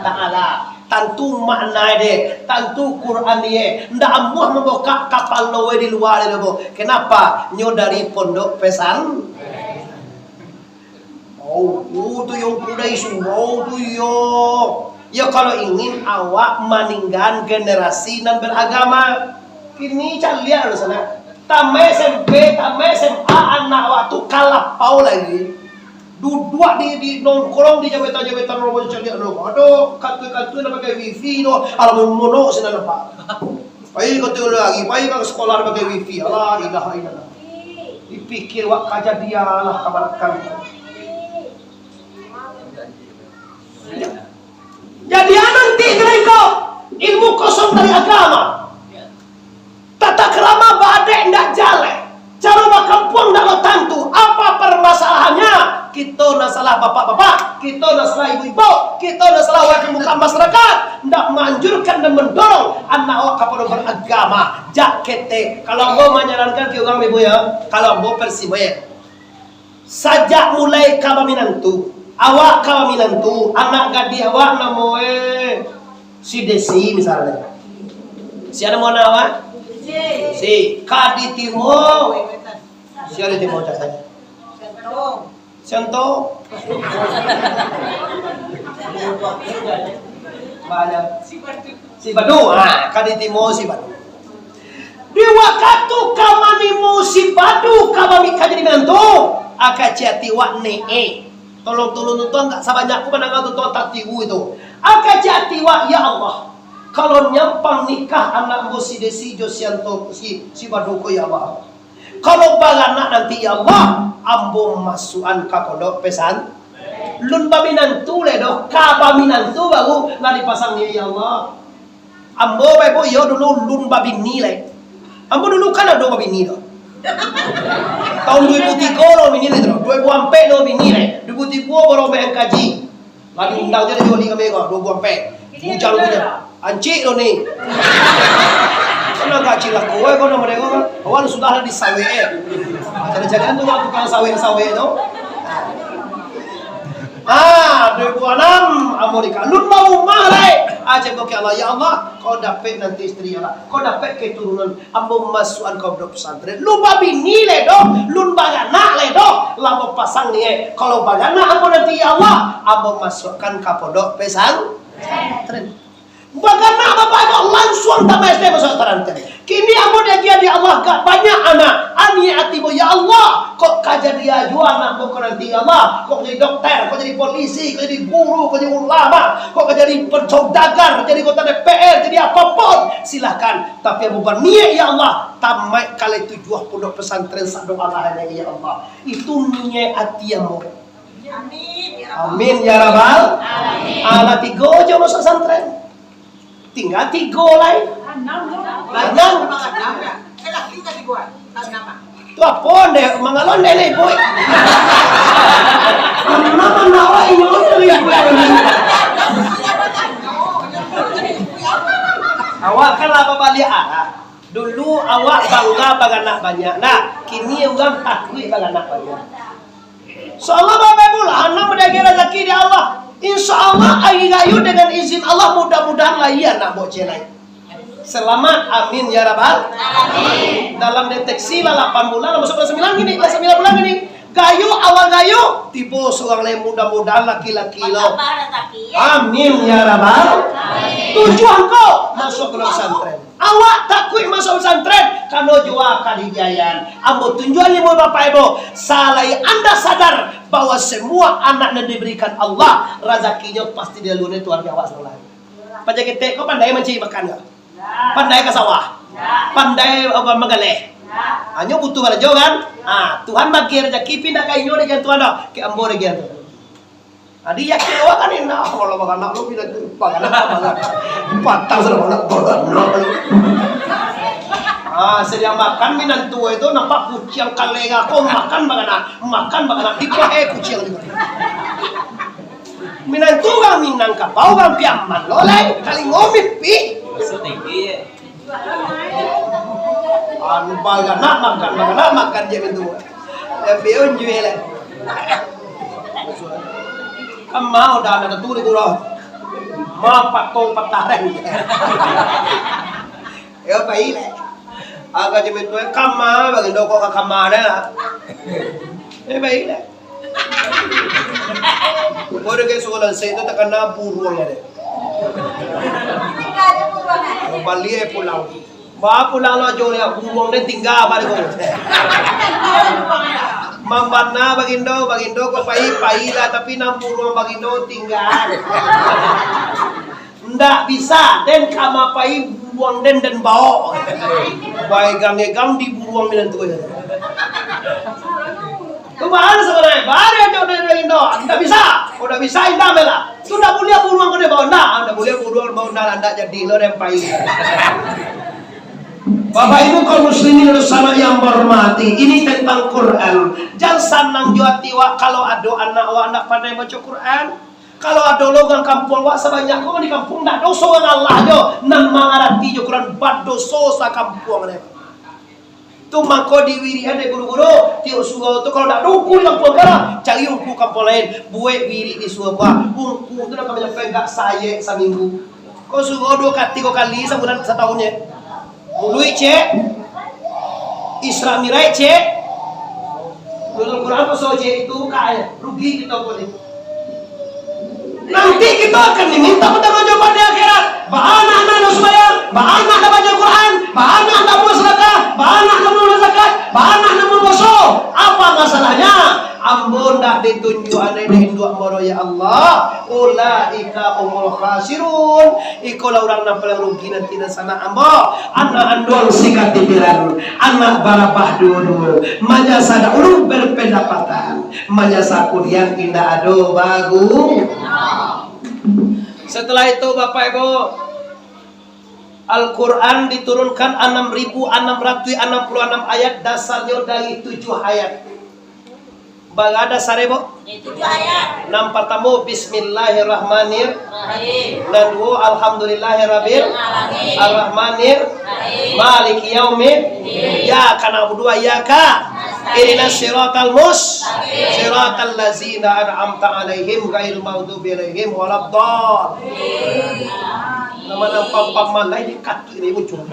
Ta'ala. Tantu makna deh, tantu Quran deh. Ndak amuah mambukak kapalo di lua deh, bo. Kenapa? Nyo dari pondok pesan. Oh, tu yo, tu dari surau tu yo. Ya, kalau ingin awak maninggakan generasi nan beragama. Kini caliak lah sanak. Tamai S M P, tamai S M A, anak awak tu ka lapau lai. Duduak di, di nongkrong di jambatan-jambatan, robo caliak lo. Aduh, kantua-kantua nan pakai wifi tu, alah monok sinan nampak. Pai ka tu lagi, pai ka sekolah pakai wifi. Alah, ilaha illallah. Dipikir wak kajadian lah ka balakang. Jadi, a nanti kini ko ilmu kosong dari agama. Tata krama baadek ndak jaleh. Caro bakampuang ndak batantu. Apa permasalahannya? Kito nan salah bapak-bapak, kito nan salah ibu-ibu, kito nan salah urang muka masyarakat. Ndak manganjurkan dan mandorong anak awak kapado baragama. Jak ketek. Kalau ambo manyarankan ka urang, ibu, ya, kalau ambo versi ambo, ya. Sajak mulai ka baminantu, awak ka baminantu, anak gadih awak namo e si Desi misalnyo. Sia namo anak awak? Si, ka ditimo. Sia ditimo cak sajo. Sianto. Banyak. Si Badu, ha, ka ditimo si Badu. Di wakatu ka manimo si Badu ka bami-, ka jadi minantu, a kecek ati wak ne, eh. Tolong-tolong tuan, agak sabanyak ko mandanga tuan tatiwu itu. A kecek ati wak, ya Allah, kalau nyampang nikah anak ambo si Desi jo Sianto, si, si Badu ko, ya Allah. Kalau baranak nanti, ya Allah, ambo masuakan ka pondok pesan. Lun baminantu lai doh, ka baminantu baru lah dipasang niaik, ya Allah. Ambo bae, Bu, iyo dulu lun babini lai. Ambo dulu kan ado babini tu. Tahun dua ribu tiga lo bini lai tu. Dua ribu ampek lo bini lai. Dua ribu tiga baru main kaji. Lah diundang je lah jo ni kami ko, dua ribu ampek. Bujang punya. Ancik lo ni. Kan agak cilako eh, kau nama dia kan. Awak sudah lah disawek eh. Cari-carian tu lah tukang sawek-sawek tu. Ah, dua ribu anam, ambo nikah. Lun baumah lai. Ah, cek Allah, ya Allah, kau dapek nanti isteri, ya Allah. Kau dapek keturunan. Ambo masuakan ka pondok pesantren. Lun babini lai doh, lun baranak lai doh, lah ambo pasang niaik. Kalau baranak ambo nanti, ya Allah, ambo masuakan ka pondok pesantren. Baranak bapak ibu langsuang tamat S D masuak pesantren. Kini ambo diagiah dek Allah agak banyak anak. Niaik ati ambo, ya Allah, kok ka jadi ajo anak ambo ko nanti, ya Allah. Kok jadi dokter, kok jadi polisi, kok jadi guru, kok jadi ulama, kok ka jadi saudagar, jadi anggota D P R, jadi apapun, silahkan. Tapi ambo baniaik, ya Allah, tamaik ka lai tujuah pondok pesantren sadoalahan, ya Allah. Itu niaik ati ambo. Amin, ya Rabbal. Amin. Alah tigo jo masuak pesantren. Tingga tigo lai. Anam. Anam. Tu apo ndeh? Mangalon ndeh ni, boy. Anam anak awak inyo tu, boy. Awak kan lah babaliak arah. Dulu awak bangga baranak banyak, nah, kini urang takuik baranak banyak. Insya Allah, Bapak Ibu, lah, anak madagiah razaki dari Allah. Insya Allah, hari rayo dengan izin Allah, mudah-mudahan lahia anak bocah lai. Selamat, amin, ya Rabbal. Amin. Dalam deteksi lah lapan bulan, lah masuk bulan sembilan gini, lah sembilan bulan gini. Gayo, awal gayo, tibo surang lai, mudah-mudahan laki-laki lo. Bertambah rezeki, ya. Amin, ya Rabbal. Amin. Tujuan ko, masuk ke pesantren. Awak takuik masuak pesantren, karano jua ka dibiayaan. Ambo tunjuak limo bapak ibu, salai anda sadar bahwa semua anak nan diberikan Allah, razakinyo pasti dialuan Tuhan di awak sadonyo. Paja ketek ko pandai mancari makan ko? Pandai ka sawah? Pandai, apa, manggaleh? Hanyo butuh karajo kan? Ah, Tuhan bagi razaki pindah ka inyo dek Tuhan doh, ka ambo dek Tuhan. Adi yakin awak kan indak, kalau baranak lo pindah tu, baranak, baranak. Patang sudah baranak, baranak. Ah, sadiang makan minantu itu nampak kuciang kalera ko makan baranak, makan baranak, dipakai kuciang tu. Minantu urang Minangkabau, urang Piaman lo lai, kalingo mimpi. Anu baranak makan, baranak makan je minantu. Tapi unjui lah. Kan mau dah ada tu di gurau. Ma patong patah dah. Ya, baik lah. Agak je minantu, eh, kama, bagi doko ka kama dah. Eh, baik lah. Baru ke suruh lansai tu takana buruang ada. Balik pulang. Ba pulang lo jo, buruang den tingga bari ko. Mambana Bagindo, Bagindo ko pai, pai lah, tapi nan buruang Bagindo tingga. Ndak bisa, den ka ma pai buruang den, den baok. Baegang-egang di buruang den tu. Tu bahal sabananyo, bari jo den Bagindo. Ndak bisa, kok ndak bisa, indak bela. Tu ndak buliah buruang ko den baok, ndak, ndak buliah buruang baok, ndak, ndak jadi lo den pai. Bapak Ibu kaum muslimin dan sanak yang berhormati, ini tentang Quran. Jan sanang jo ati wak kalau ado anak wak ndak pandai baco Quran. Kalau ado lo urang kampuang wak sabanyak ko di kampuang, ndak doso urang Allah jo, nan mangarati jo Quran badoso sakampuang deh. Tu mako diwirikan dek guru-guru, tiok surau tu kalau ndak ado ungku di kampuang ko, cari ungku kampuang lain, buek wirik di surau ko. Ungku tu nak kami sampai gak sayek saminggu. Ko surau duo kali, tigo kali sabulan, satahun je. Muluik cek, Isra Mi'raj cek, Nuzul Quran ko so cek itu kak, rugi kito ko ni. Nanti kito akan diminta pertanggungjawaban di akhirat. Baa anak nan sumbayang, baa anak nan baca Quran, baa anak nan basadakah, baa anak nan bazakat, baa anak nan bapuaso. Apa masalahnyo? Ambo ndak ditunjuak dek induak ambo, ya Allah. Ulaika humul khasirun. Ikolah urang nan paling rugi nanti nan sanak ambo. Anak anduang sikatipiran, anak barabah duo-duo, manyasa dahulu berpendapatan, manyasa kudian indak ado bagu. Setelah itu, Bapak Ibu, Al-Quran diturunkan anam ribu anam ratuih anam puluah anam ayat, dasarnyo dari tujuah ayat. Bara dasarnyo, Bu? Tujuah ayat. Nan partamo, Bismillahirrahmanirrahim. Rahim. Nan duo, Alhamdulillahirabbil Alamin. Arrahmanir. Rahim. Maliki yaumid. Din. Iyyaka na'budu wa iyyaka. Nasta'in. Ihdinas siratal mus-, Nasta'in. Siratal lazina an'amta alaihim ghairil maghdubi alaihim waladdallin. Amin. Nama nampak pamalai di kaki ni ujung.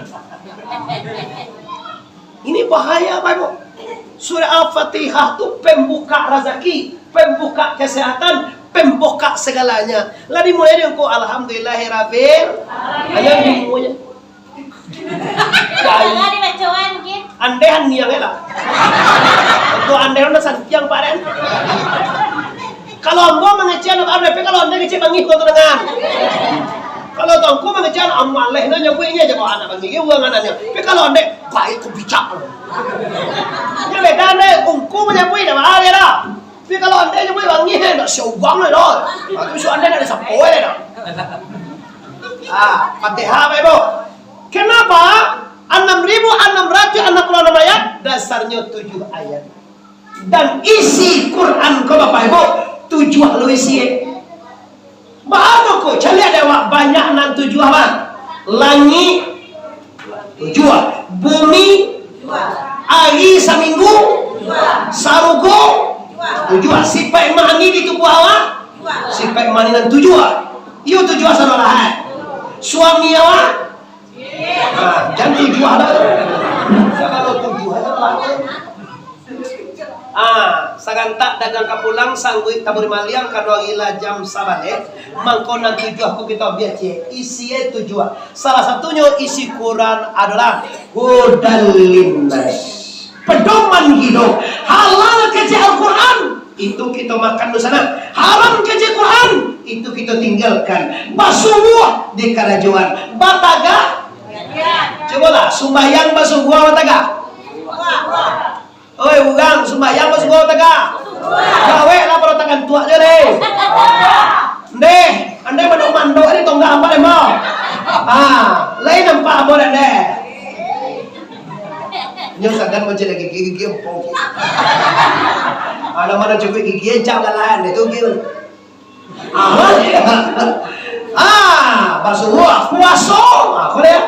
Ini bahaya, Bapak Ibu. Surah Al-Fatihah tu pembuka razaki, pembuka kesehatan, pembuka segalanya. Lah dimulai dengan ko, Alhamdulillahirabbil, hanya dimulai. Jangan dibacoan, mungkin. Andeh niang lah. Ko andeh lah santiang, Pak Den. Kalau ambo mangecek, ambo, tapi kalau andeh kecek bangih ko tu dengan. Kalau tongku mangecek, amaleh, nah, nyabuiknyo aja, bawa anak bangih, dia buang anaknya. Tapi kalau andeh, baik ko bijak. Ini beda, andeh, ungku manyabuik, dah, bahaya dah. Tapi kalau andeh nyabuik bangih, dah, siobang dah, dah. Nah, tu, so andeh nak disapo, dah. Ah, Fatihah, Bapak Ibu. Kenapa? Anam ribu anam ratuih anam puluah anam ayat, dasarnyo tujuah ayat. Dan isi Quran ko, Bapak Ibu, tujuah lo isi, eh. Baa ko, caliak dek awak, banyak nan tujuah, Bang. Langik, tujuah. Bumi, ari saminggu, sarugo, tujuah. Sipaik mani di tubuah awak, sipaik mani nan tujuah. Iyo tujuah sadolah, eh. Suami awak, Ha, jan tujuah lah tu. Kalau tujuah lah tu. Ah, sagantak dagang ka pulang, sangguik tabari maliang, kado ari lah jam sabaleh, mangko nan tujuah ko kito ambiak ciek, isi e tujuah. Salah satunyo isi Quran adolah hudal linnas. Pedoman hidup. Halal kecek Al-Quran, itu kito makan di sana. Haram kecek Quran, itu kito tinggalkan. Basubuah di karajoan. Batagah. Cubolah, sumbayang basubuah batagah. Oi, urang, sumbayang basubuah batagah. Gawek lah pado tangan tuak je deh. Ndeh, andeh mandok-mandok ni tonggak ambo deh, mo. Ah, lain nampak ambo deh. Nyo sagan mancaliak gigi, gigi empong. Anak mana cukuik gigi, encang galahan deh tu, gigi. Ah, ah, basubuah, puaso. Ah, ko deh.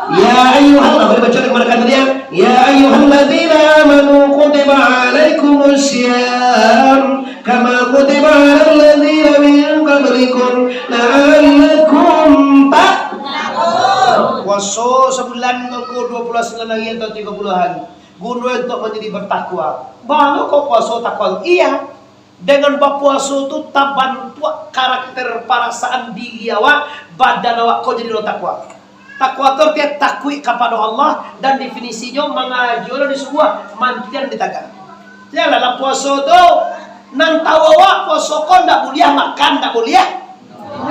Ya ayyuhal, ko deh baca dek mereka tadi, ya. Ya ayyuhalladzina amanu kutiba alaikumus siyam kama kutiba alal ladzina min qablikum la'allakum ta-, puaso sabulan mangko dua puluh sembilan hari atau tiga puluh hari. Guno untuak manjadi bertakwa. Bana kok puaso takwa? Iya. Dengan bapuaso tu tabantuak karakter, parasaan diri awak, badan awak ko jadi lo takwa. Takwa tu artinya takuik kapado Allah, dan definisinyo mangajo lo disuruah, mantian di tagak. Janganlah puaso tu, nan tau awak puaso ko ndak buliah makan, ndak buliah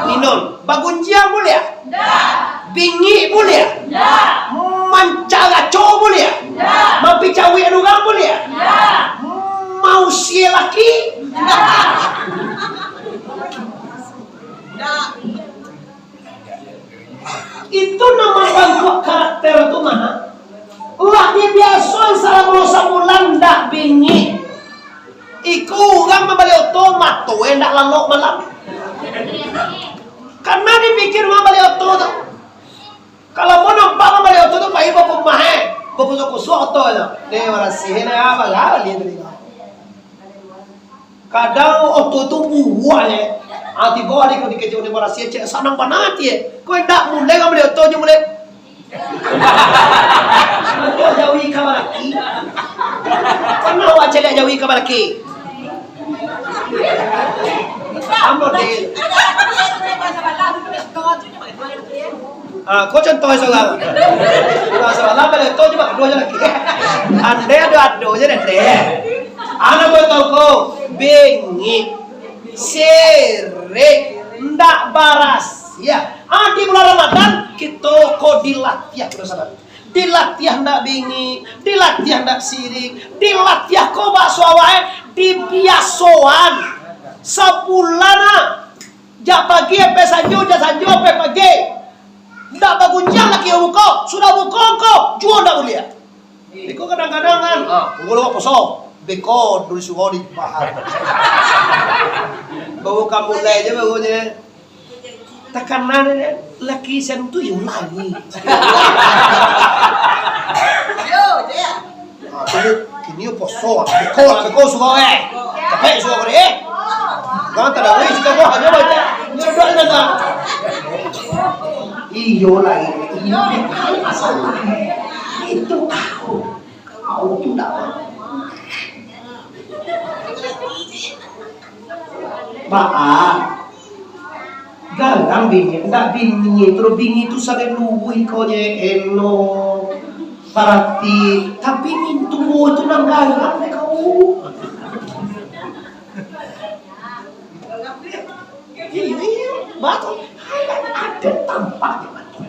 minum. Bagunjiang buliah? Ndak. Bingik buliah? Ndak. Mancaraco buliah? Ndak. Mampicauik urang buliah? Ndak. Mausie laki? Ndak. Itu nan mambantuak karakter tu mah. Lah dibiasoan salamo sabulan ndak bingik. Iko urang mambali oto, mato e ndak lalok malam. Karena dipikir mambali oto tu. Kalau mau nampak mambali oto tu, pai bakumah e. Bakusuak-kusuak oto tu. Deh, barasih e, apa lah, bali tadi. Kadang oto tu buruak e. Ah, tibo hari ko dikecek urang barasih, cek sanang bana ati e. Ko indak mulai ka mambali oto jo mulai. Jawi ka balaki. Pernah awak caliak jawi ka balaki? Ambo deh. Ah, ko contoh saurang. Urang sabalah baleto jo bakaduo jo laki. Andai ado-ado jo dendeh. Anak botol ko bingik, sirik, ndak barasiah. Ah, di bulan Ramadan, kito ko dilatiah, kito sadar. Dilatiah ndak bingik, dilatiah ndak sirik, dilatiah ko bakso awak e, dibiasoan. Sabulan ah. Jak pagi ampai sanjo, jak sanjo ampai pagi. Ndak bagunjiang laki buko, sudah buko ko, juo ndak buliah. Iko kadang-kadang kan, ah, pukul limo poso, beko dulu suruh di bahar. Baru ka mulai je, baru je. Takana laki sian tu, yo lari. Ah, tu, kini yo poso, beko lah, beko suruh eh. Capek suruh ko deh. Urang tadawai siko ko, hanyo baca. Nyo doa ni datang. Iyo lah, iyo. Itu tahu. Tahu tu dak apa. Baa. Garang bini, ndak bini, terus bini tu sakik lubuih kau je, elok, parati, tapi mintuo tu nan garang dek kau. Iyo, iyo, batul. Ada tampak di mata.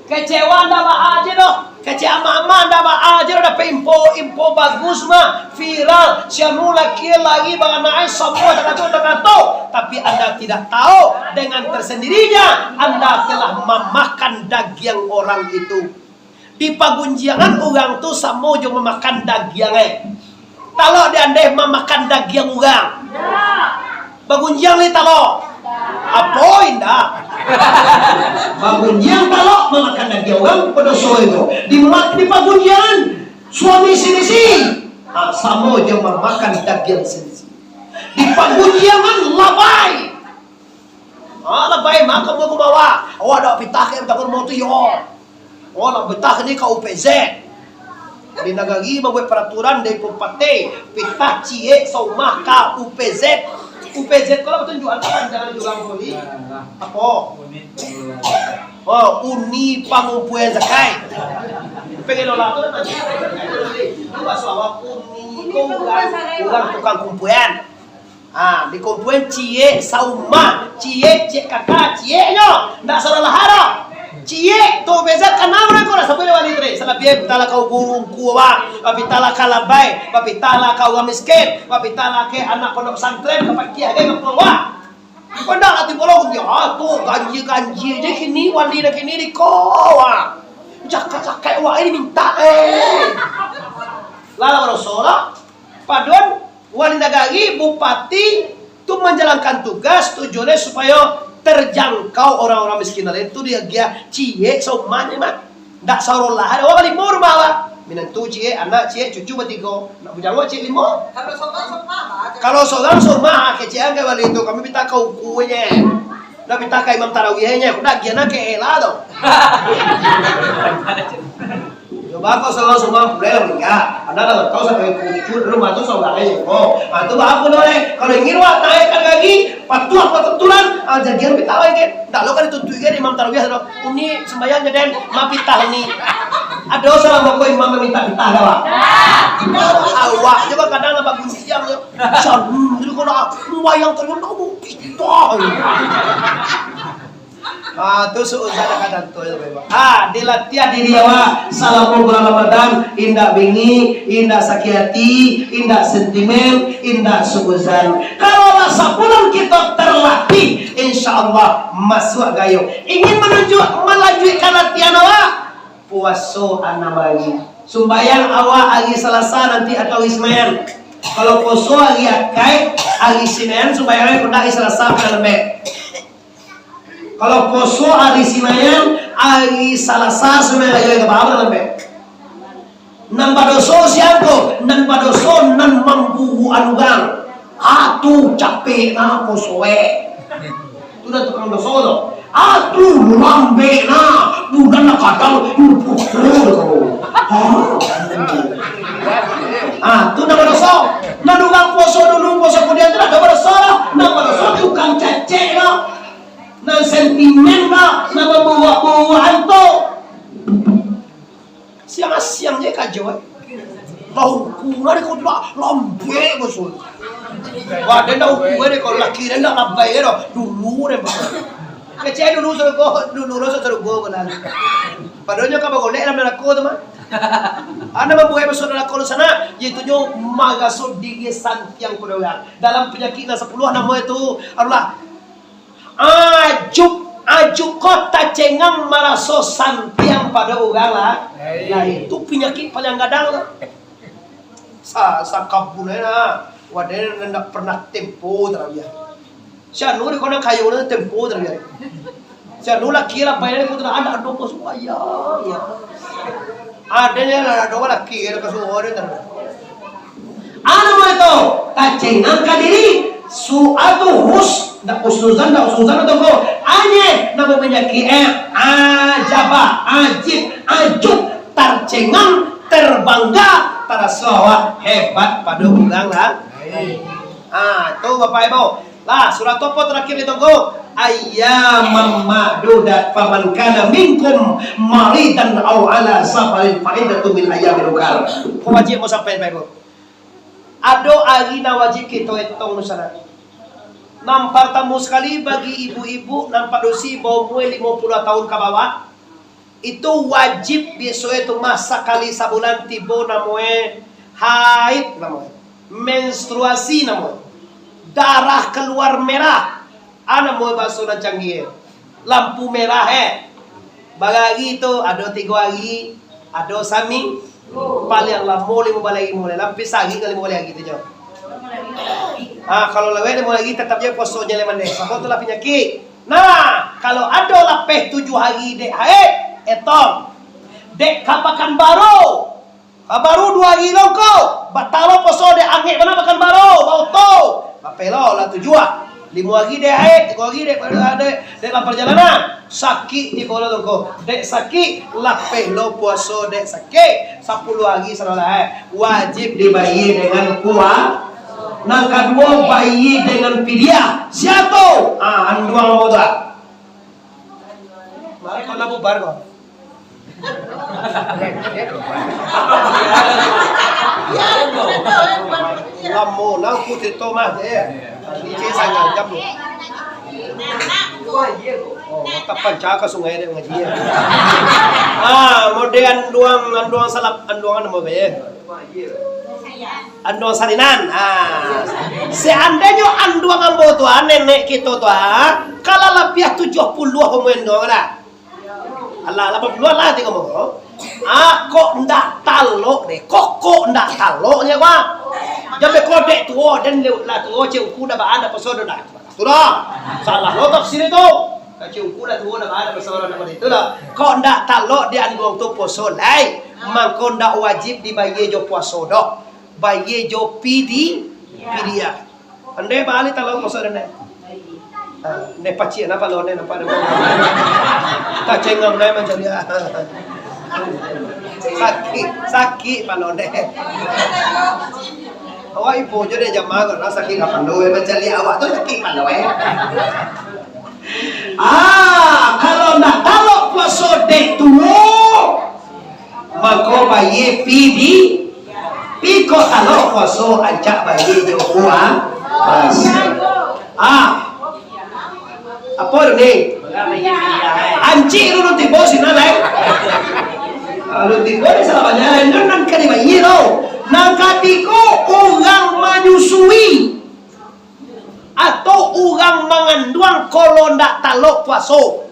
Kecewa ndak baa je doh. Kecewa amak-amak ndak baa je doh, dapek info, info bagus mah, viral. Si anu laki lari baranak, samua takato-takato. Tapi anda tidak tahu, dengan tersendirinya anda telah memakan daging orang itu. Di pagunjiangan urang tu samo jo mamakan dagiang, eh. Talok di andeh mamakan dagiang urang. Bagunjiang lai talok. Apo indak? Bagunjiang talok mamakan dagiang urang, padoso itu. Di ma-, di pagunjiangan suami sirisi, ah, samo jo mamakan dagiang sirisi. Di pagunjiangan labai. Ah, labai mah ka rumah ku bawa. Awak dak pitah ka rumah tu yo. Oh, lah betah ni ka U P Z. Di nagari mambuek paraturan dari Bupati, pitah ciek saumah ka U P Z. U P Z ko lah batunjuakan panjang jurang ko ni. Apo? Oh, uni pangumpuan zakat. Pengelola tu nanti. Itu bahasa awak uni ko urang, urang tukang kumpuan. Ha, dikumpuan ciek saumah, ciek, ciek kaka, cieknyo, ndak salah doh. Ciek tu beza kanam urang ko lah, sampai wali tadi. Salabiah pitahlah ka guru ngku awak, bapitahlah ka labai, bapitahlah ka urang miskin, bapitahlah ka anak pondok pesantren, ka pakiah ka kampung awak. Pandaklah tibo lo, ya, tu ganjil-ganjil je kini, wali nan kini di ko, wah. Zakat-zakat awak ni mintak, eh. Lah, lah, badoso lah. Padahal wali nagari, bupati tu manjalankan tugas, tujuannyo supayo terjangkau orang-orang miskin lain tu, diagiah ciek saumah ni mah. Ndak sarolah ado awak balimo rumah awak. Minantu ciek, anak ciek, cucu batigo. Nak bujangok ciek limo. Kalau sorang saumah, kecek an ka wali tu, kami minta ka uku je. Nak minta ka imam tarawih je, nak agiah nak ka ela tu. Coba kau salah sumah, boleh lah meninggal. Ada lah tahu sampai kucut rumah tu saudara je. Oh, ah, tu apa tu, eh? Kalau ingin wak naikkan lagi, patuah pataturan, ah, jadian kita lagi. Tak lo kan dituntui kan Imam Tarawih tu. Uni sembahyang je, Den. Ma pitah ni. Ada salah mako imam meminta pitah dah, Wak? Awak je, Wak, kadang lah bagus siang je. San, jadi kalau nak sembahyang terus, nak mau pitah. Ah, tu suuzan kadang tu, ya, Bapak. Ah, dilatiah diri awak salamo bulan Ramadan, indak bingik, indak sakik ati, indak sentimen, indak suuzan. Kalau lah sabulan kita terlatih, insya Allah masuak gayo. Ingin menunjuk, melanjutkan latihan awak? Puaso anam ari. Sumbayang awak ari Salasa nanti atau ari Sinain. Kalau puaso ari Akaik, ari Sinain sumbayang, kalau ndak ari Salasa paliang lambek. Kalau puaso ari Sinain, ari Salasa sumbayang, ari Akaik ka bawah lambek. Nan badoso sia ko? Nan badoso nan mamburuakan urang. Ah, tu capek nah puaso, eh. Tu dah tukang doso tu. Ah, tu lambek nah. Bulan lah kadang, lu puaso tu. Ah. Ah, tu dah badoso. Nan urang puaso dulu, puaso kudian tu dah badoso lah. Nan badoso tukang cacek lah. Nan sentimen lah, nan mamburuak-buruakan tu. Siang-siang je kajo, eh. Lah uku lah dek kau tu lah, lambek basul. Wah, den dah uku eh, dek kau laki den dah labai eh dah. Dulu den basul. Kecek dulu sarugo, dulu rasa sarugo ko lah. Padahalnyo ka bagolek dalam narako tu mah. Ado mambuek masuk narako tu sanak, yaitunyo maraso diri santiang pado urang. Dalam panyakik nan sapuluah namo itu, adolah Ajub, ajub ko tacengang maraso santiang pado urang lah. Hei. Lah, itu panyakik paliang gadang tu. Sa-, sakabun ai nah. Wadah nan ndak pernah tempo tarabiah. Si anu di kona kayo ni tempo tarabiah. Si anu laki lah bayar ko tu anak dong ko suayang, ya. Adanya lah dong laki ka suruh dia tarabiah. Anu itu, tacengang ka diri, suatu hus-, ndak husnuzan, ndak husnuzan atau ko, anye, namo panyakik, eh, ajaba, ajib, ajub, tarcengang, terbangga, taraso awak hebat pado urang lah. Ah, tu Bapak Ibu. Lah, surah tu apo tarakhir di tongko? Ayyaman ma'dudat, faman kana minkum maridan au ala safarin fa iddatun min ayyamin ukhar. Wajib mau sampai, Bapak Ibu. Ado ari nan wajib kito etong di sana. Nan partamo sakali bagi ibu-ibu nan padusi baumua limo puluah tahun ka bawah, itu wajib biaso e tu mah sakali sabulan tibo namo e haid namo e, menstruasi namo e, darah kaluar merah. Ah, namo bahaso nan canggih, lampu merah, eh. Barari tu ado tigo ari, ado sami-, paliang lamo limo baleh ari, mulai lampih sari ka limo baleh ari tu nyo. Ah, kalau lewat limo baleh ari, tatap je puasonyo lai mandeh. Sabab tu lah panyakik. Nah, kalau ado lapeh tujuah ari dek haid, etong. Dek ka Pakanbaru. Ah, baru duo ari lo ko, batal lo puaso dek angek bana Pakanbaru, baoto. Lapeh lo lah tujuah. Limo ari dek haid, tigo ari dek, dek, dek lah parjalanan. Sakik tibo lo ko. Dek sakik, lapeh lo puaso dek sakik. Sapuluah ari sano lah, eh. Wajib dibayia dengan pua-, nan kaduo, bayia dengan pidiah. Sia tu? Ah, anduang lo tu, ah. Mari kau lah bubar kau. Lamo lah aku cerita mah, eh. Ni cek sangat jam tu. Oh, mata panca ka sungai dia ngaji, eh. Ah, mode anduang, anduang salap, anduang namo be. Anduang salinan. Ah. Seandainyo anduang ambo tu, ah, nenek kito tu, ah, kalau labiah tujuah puluah umua anduang lah. Alah, lapan puluah lah tengok mo. Ah, kok ndak talok deh. Kok, kok ndak talok nyo, Bang. Jan be kok dek tuo, den le-, lah tuo, cek uku dah baa, dah poso dah. Tu dah. Salah lo tafsir itu. Cek uku dah tuo, dah baa, dah poso dah, dah itu dah. Kok ndak talok di anduang tu poso lai, mangko ndak wajib dibayia jo puaso doh. Bayia jo pidi-, pidiah. Andai bali talau maso deh, Ndeh. Ah, Ndeh pacik napa lo, Ndeh, nampak, nampak. Tacengang, Ndeh, mancari, ah. Sakik, sakik palo deh. Awak ibo jo deh jamaah, karena sakik kapalo, eh, mancaliak awak tu sakik palo, eh. Ah, kalau ndak talok puaso dek tuo, mako bayie pidi, piko talok puaso ancak bayie jo pua-, puaso. Ah, Apo tu ni? Ancik dulu tibo sinan lai. Kalau tibo ni salah banyak lai. Nan, nan ka dibayie tu. Nan katiko, urang manyusui atau urang manganduang kalau ndak talok puaso.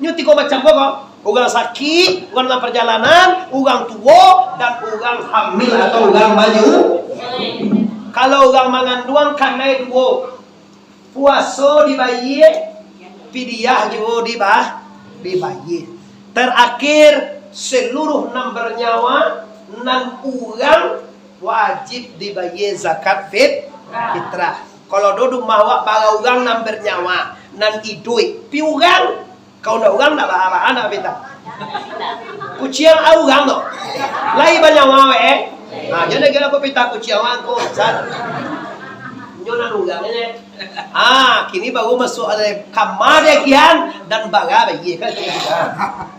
Nyo tigo macam ko, ko? Urang sakik, urang dalam parjalanan, urang tuo, dan urang hamil atau urang manyu-, kalau urang manganduang kanai duo. Puaso dibayie, pidiah juo diba-, dibayie. Tarakhir, saluruah nan banyawa, nan urang wajib dibayie zakat fit-, fitrah. Kalau do rumah awak bara urang nan banyawa, nan iduik, pi urang, kalau ndak urang ndak ba-, ba-, ndak pitah. Kuciang urang tu. Lai banyawa weh, eh. Nah, jadi kira aku pitah kuciang aku, san. Nyo nan urang je. Ah, kini baru masuak dalam kama diagiahan dan bara bayie kan.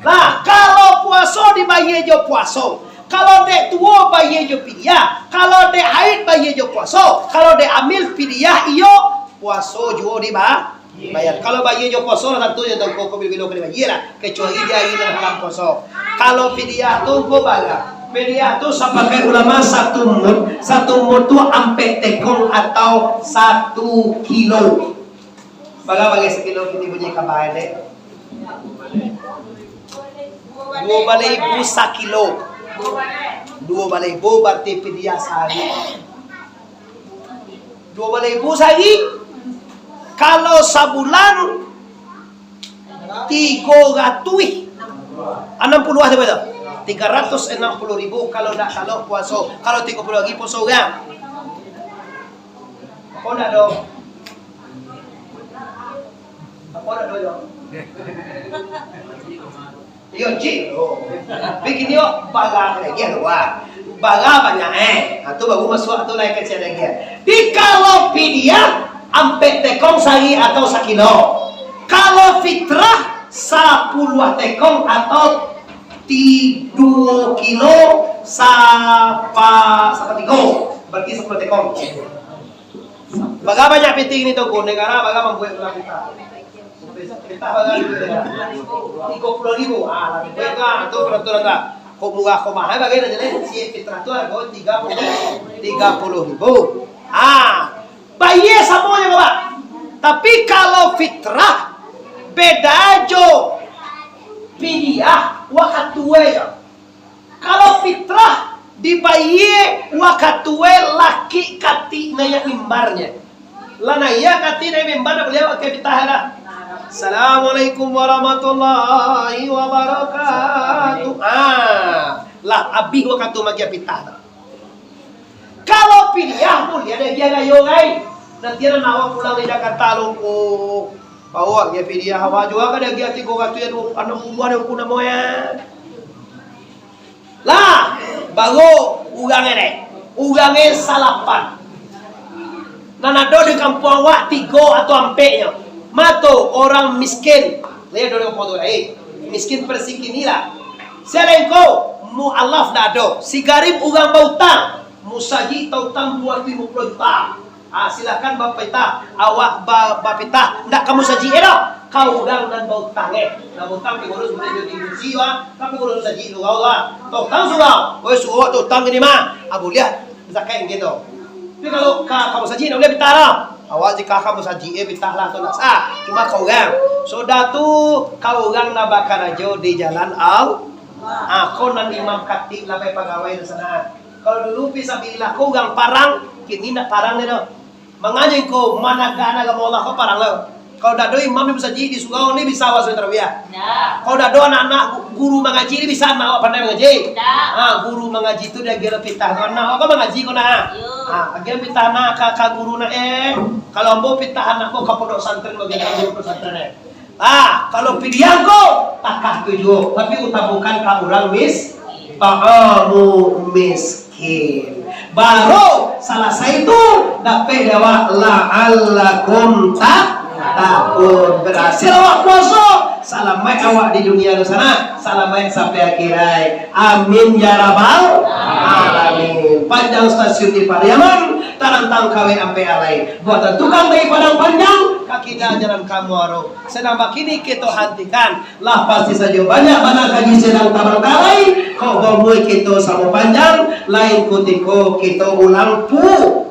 Nah, kalau puaso dibayie jo puaso, kalau dek tuo bayie jo pidiah, kalau dek haid bayie jo puaso, kalau dek amil pidiah iyo, puaso juo diba-, dibayie. Kalau bayie jo puaso lah tantu jo tongko ko bilo-bilo ka dibayie lah, kecuali di ari nan haram puaso. Kalau pidiah tu ko bara? Pidiah tu sapakai ulama satu mud, satu mud tu ampek tekong atau satu kilo. Bara bagai sakilo kini bunyi kabai dek? Duo baleh ibu sakilo. Duo baleh ibu bararti pidiah sahari. Duo baleh ibu sahari. Kalau sabulan, tigo ratuih anam puluah ribu tu. Tiga ratus enam puluh ribu kalau ndak talok puaso. Kalau tigo puluah hari puaso urang. Apo ndak do? Apo ndak do, yo? Iyo, cik. Oh. Bikin yo, bara lagi dua. Bara banyak, eh. Ha, tu baru masuak tu lai kecil lagi. Di kalau pidiah, ampek tekong sari atau sakilo. Kalau fitrah, sapuluah tekong atau ti-, duo kilo sapa-, sapatigo. Berarti sapuluah tekong. Bara banyak pitih ni, Tuangku? Negara bara mambuek urang pitah? Pitah bara duit negara? Tigo puluah ribu. Ah, lah, baik lah. Tu peraturan dah. Kok murah, kok mahal, bagai dah jelas. Si fitrah tu harga tiga puluh, tiga puluh ribu. Ah, bayie samo je, Bapak. Tapi kalau fitrah, beda jo pidiah, wakatu je. Kalau fitrah dibayie wakatu e laki katik naiak mimbarnyo. Lah naiak katik naiak mimbar, dah buliah pakai pitah dah. Assalamualaikum warahmatullahi wabarakatuh. Ah, lah abih wakatu maagiah pitah tu. Kalau pidiah, buliah diagiah rayo, gai. Nanti anak awak pulang dari Jakarta, Tuangku. Bawa agiah pidiah, awak juo ka diagiah tigo ratuih, anam puluah, Tuangku, namo e. Lah, baru urang e, urang e salapan. Nan ado di kampuang awak tigo atau ampeknyo. Ma tu, urang miskin. Lai ado di kampuang tu lai. Miskin persikin inilah. Sia lai ko, mualaf ndak ado. Si garib urang bautang. Musajik tautang duo ratuih limo puluah juta. Ah, silakan bapitah. Awak ba-, bapitah. Ndak ka musajik e doh. Ka urang nan bautang e. Nan bautang pai ngurus musajik di kursi, ah. Ka pai ngurus musajik surau, ah. Tautang surau. Oi, surau tautang kini mah. Ah, buliah zakat gitu. Tapi kalau ka, ka musajik ndak buliah pitah lah. Awak jikok ka musajik e pitah lah, tu ndak sah. Cuma ka urang. Sudah tu, ka urang nan bakarajo di jalan Allah. Ah, ko nan imam khatib lah pai pagawai di sana. Kalau dulu fisabilillah ko urang parang, kini ndak parang lai doh. Mangaji ko, managakkan agamo Allah ko parang lai. Kalau ndak ado imam di musajik, di surau ni bisa awak sambia tarawiah? Ndak. Kalau ndak ado anak-anak gu-, guru mangaji ni bisa anak awak pandai mangaji? Ndak. Ha, guru mangaji tu diagiah pitah tu. Anak awak kan mangaji ko nak? Yo. Ha, agiah pitah anak ka, ka guru nak e. Kalau ambo pitah anak ko ka pondok pesantren, bagi ka guru pesantren e. Ah, kalau pidiah ko, takah tu juo, tapi utamakan ka urang mis-, ta'amu miskin. Baru salasai tu, dapek dek awak, "La'allakum tattaqun." Barasil awak puaso, salamaik awak di dunia tu sanak, salamaik sampai akhirat. Amin ya rabbal alamin. Panjang stasiun di Pariaman, tarantang kawek ampek alai. Buatan tukang dari Padang Panjang, ka kida jalan ka Muaro. Sadang bakini kito hantikan, lah pasti sajo banyak bana kaji sadang tabangkalai, kok baumua kito samo panjang, lain kutiko kito ulang pu-,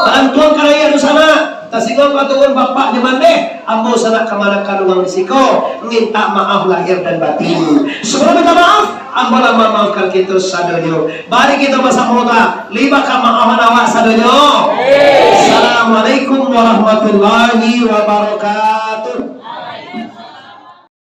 balantuang ka raya tu sanak, tasingguang ka turun bapak jo mandeh, ambo sanak kamanakan urang di siko, minta maaf lahir dan batin. Sabalum minta maaf, ambo lah mamaafkan kito sadonyo. Mari kito basamo ta, libak ka maafan awak sadonyo. Assalamualaikum warahmatullahi wabarakatuh.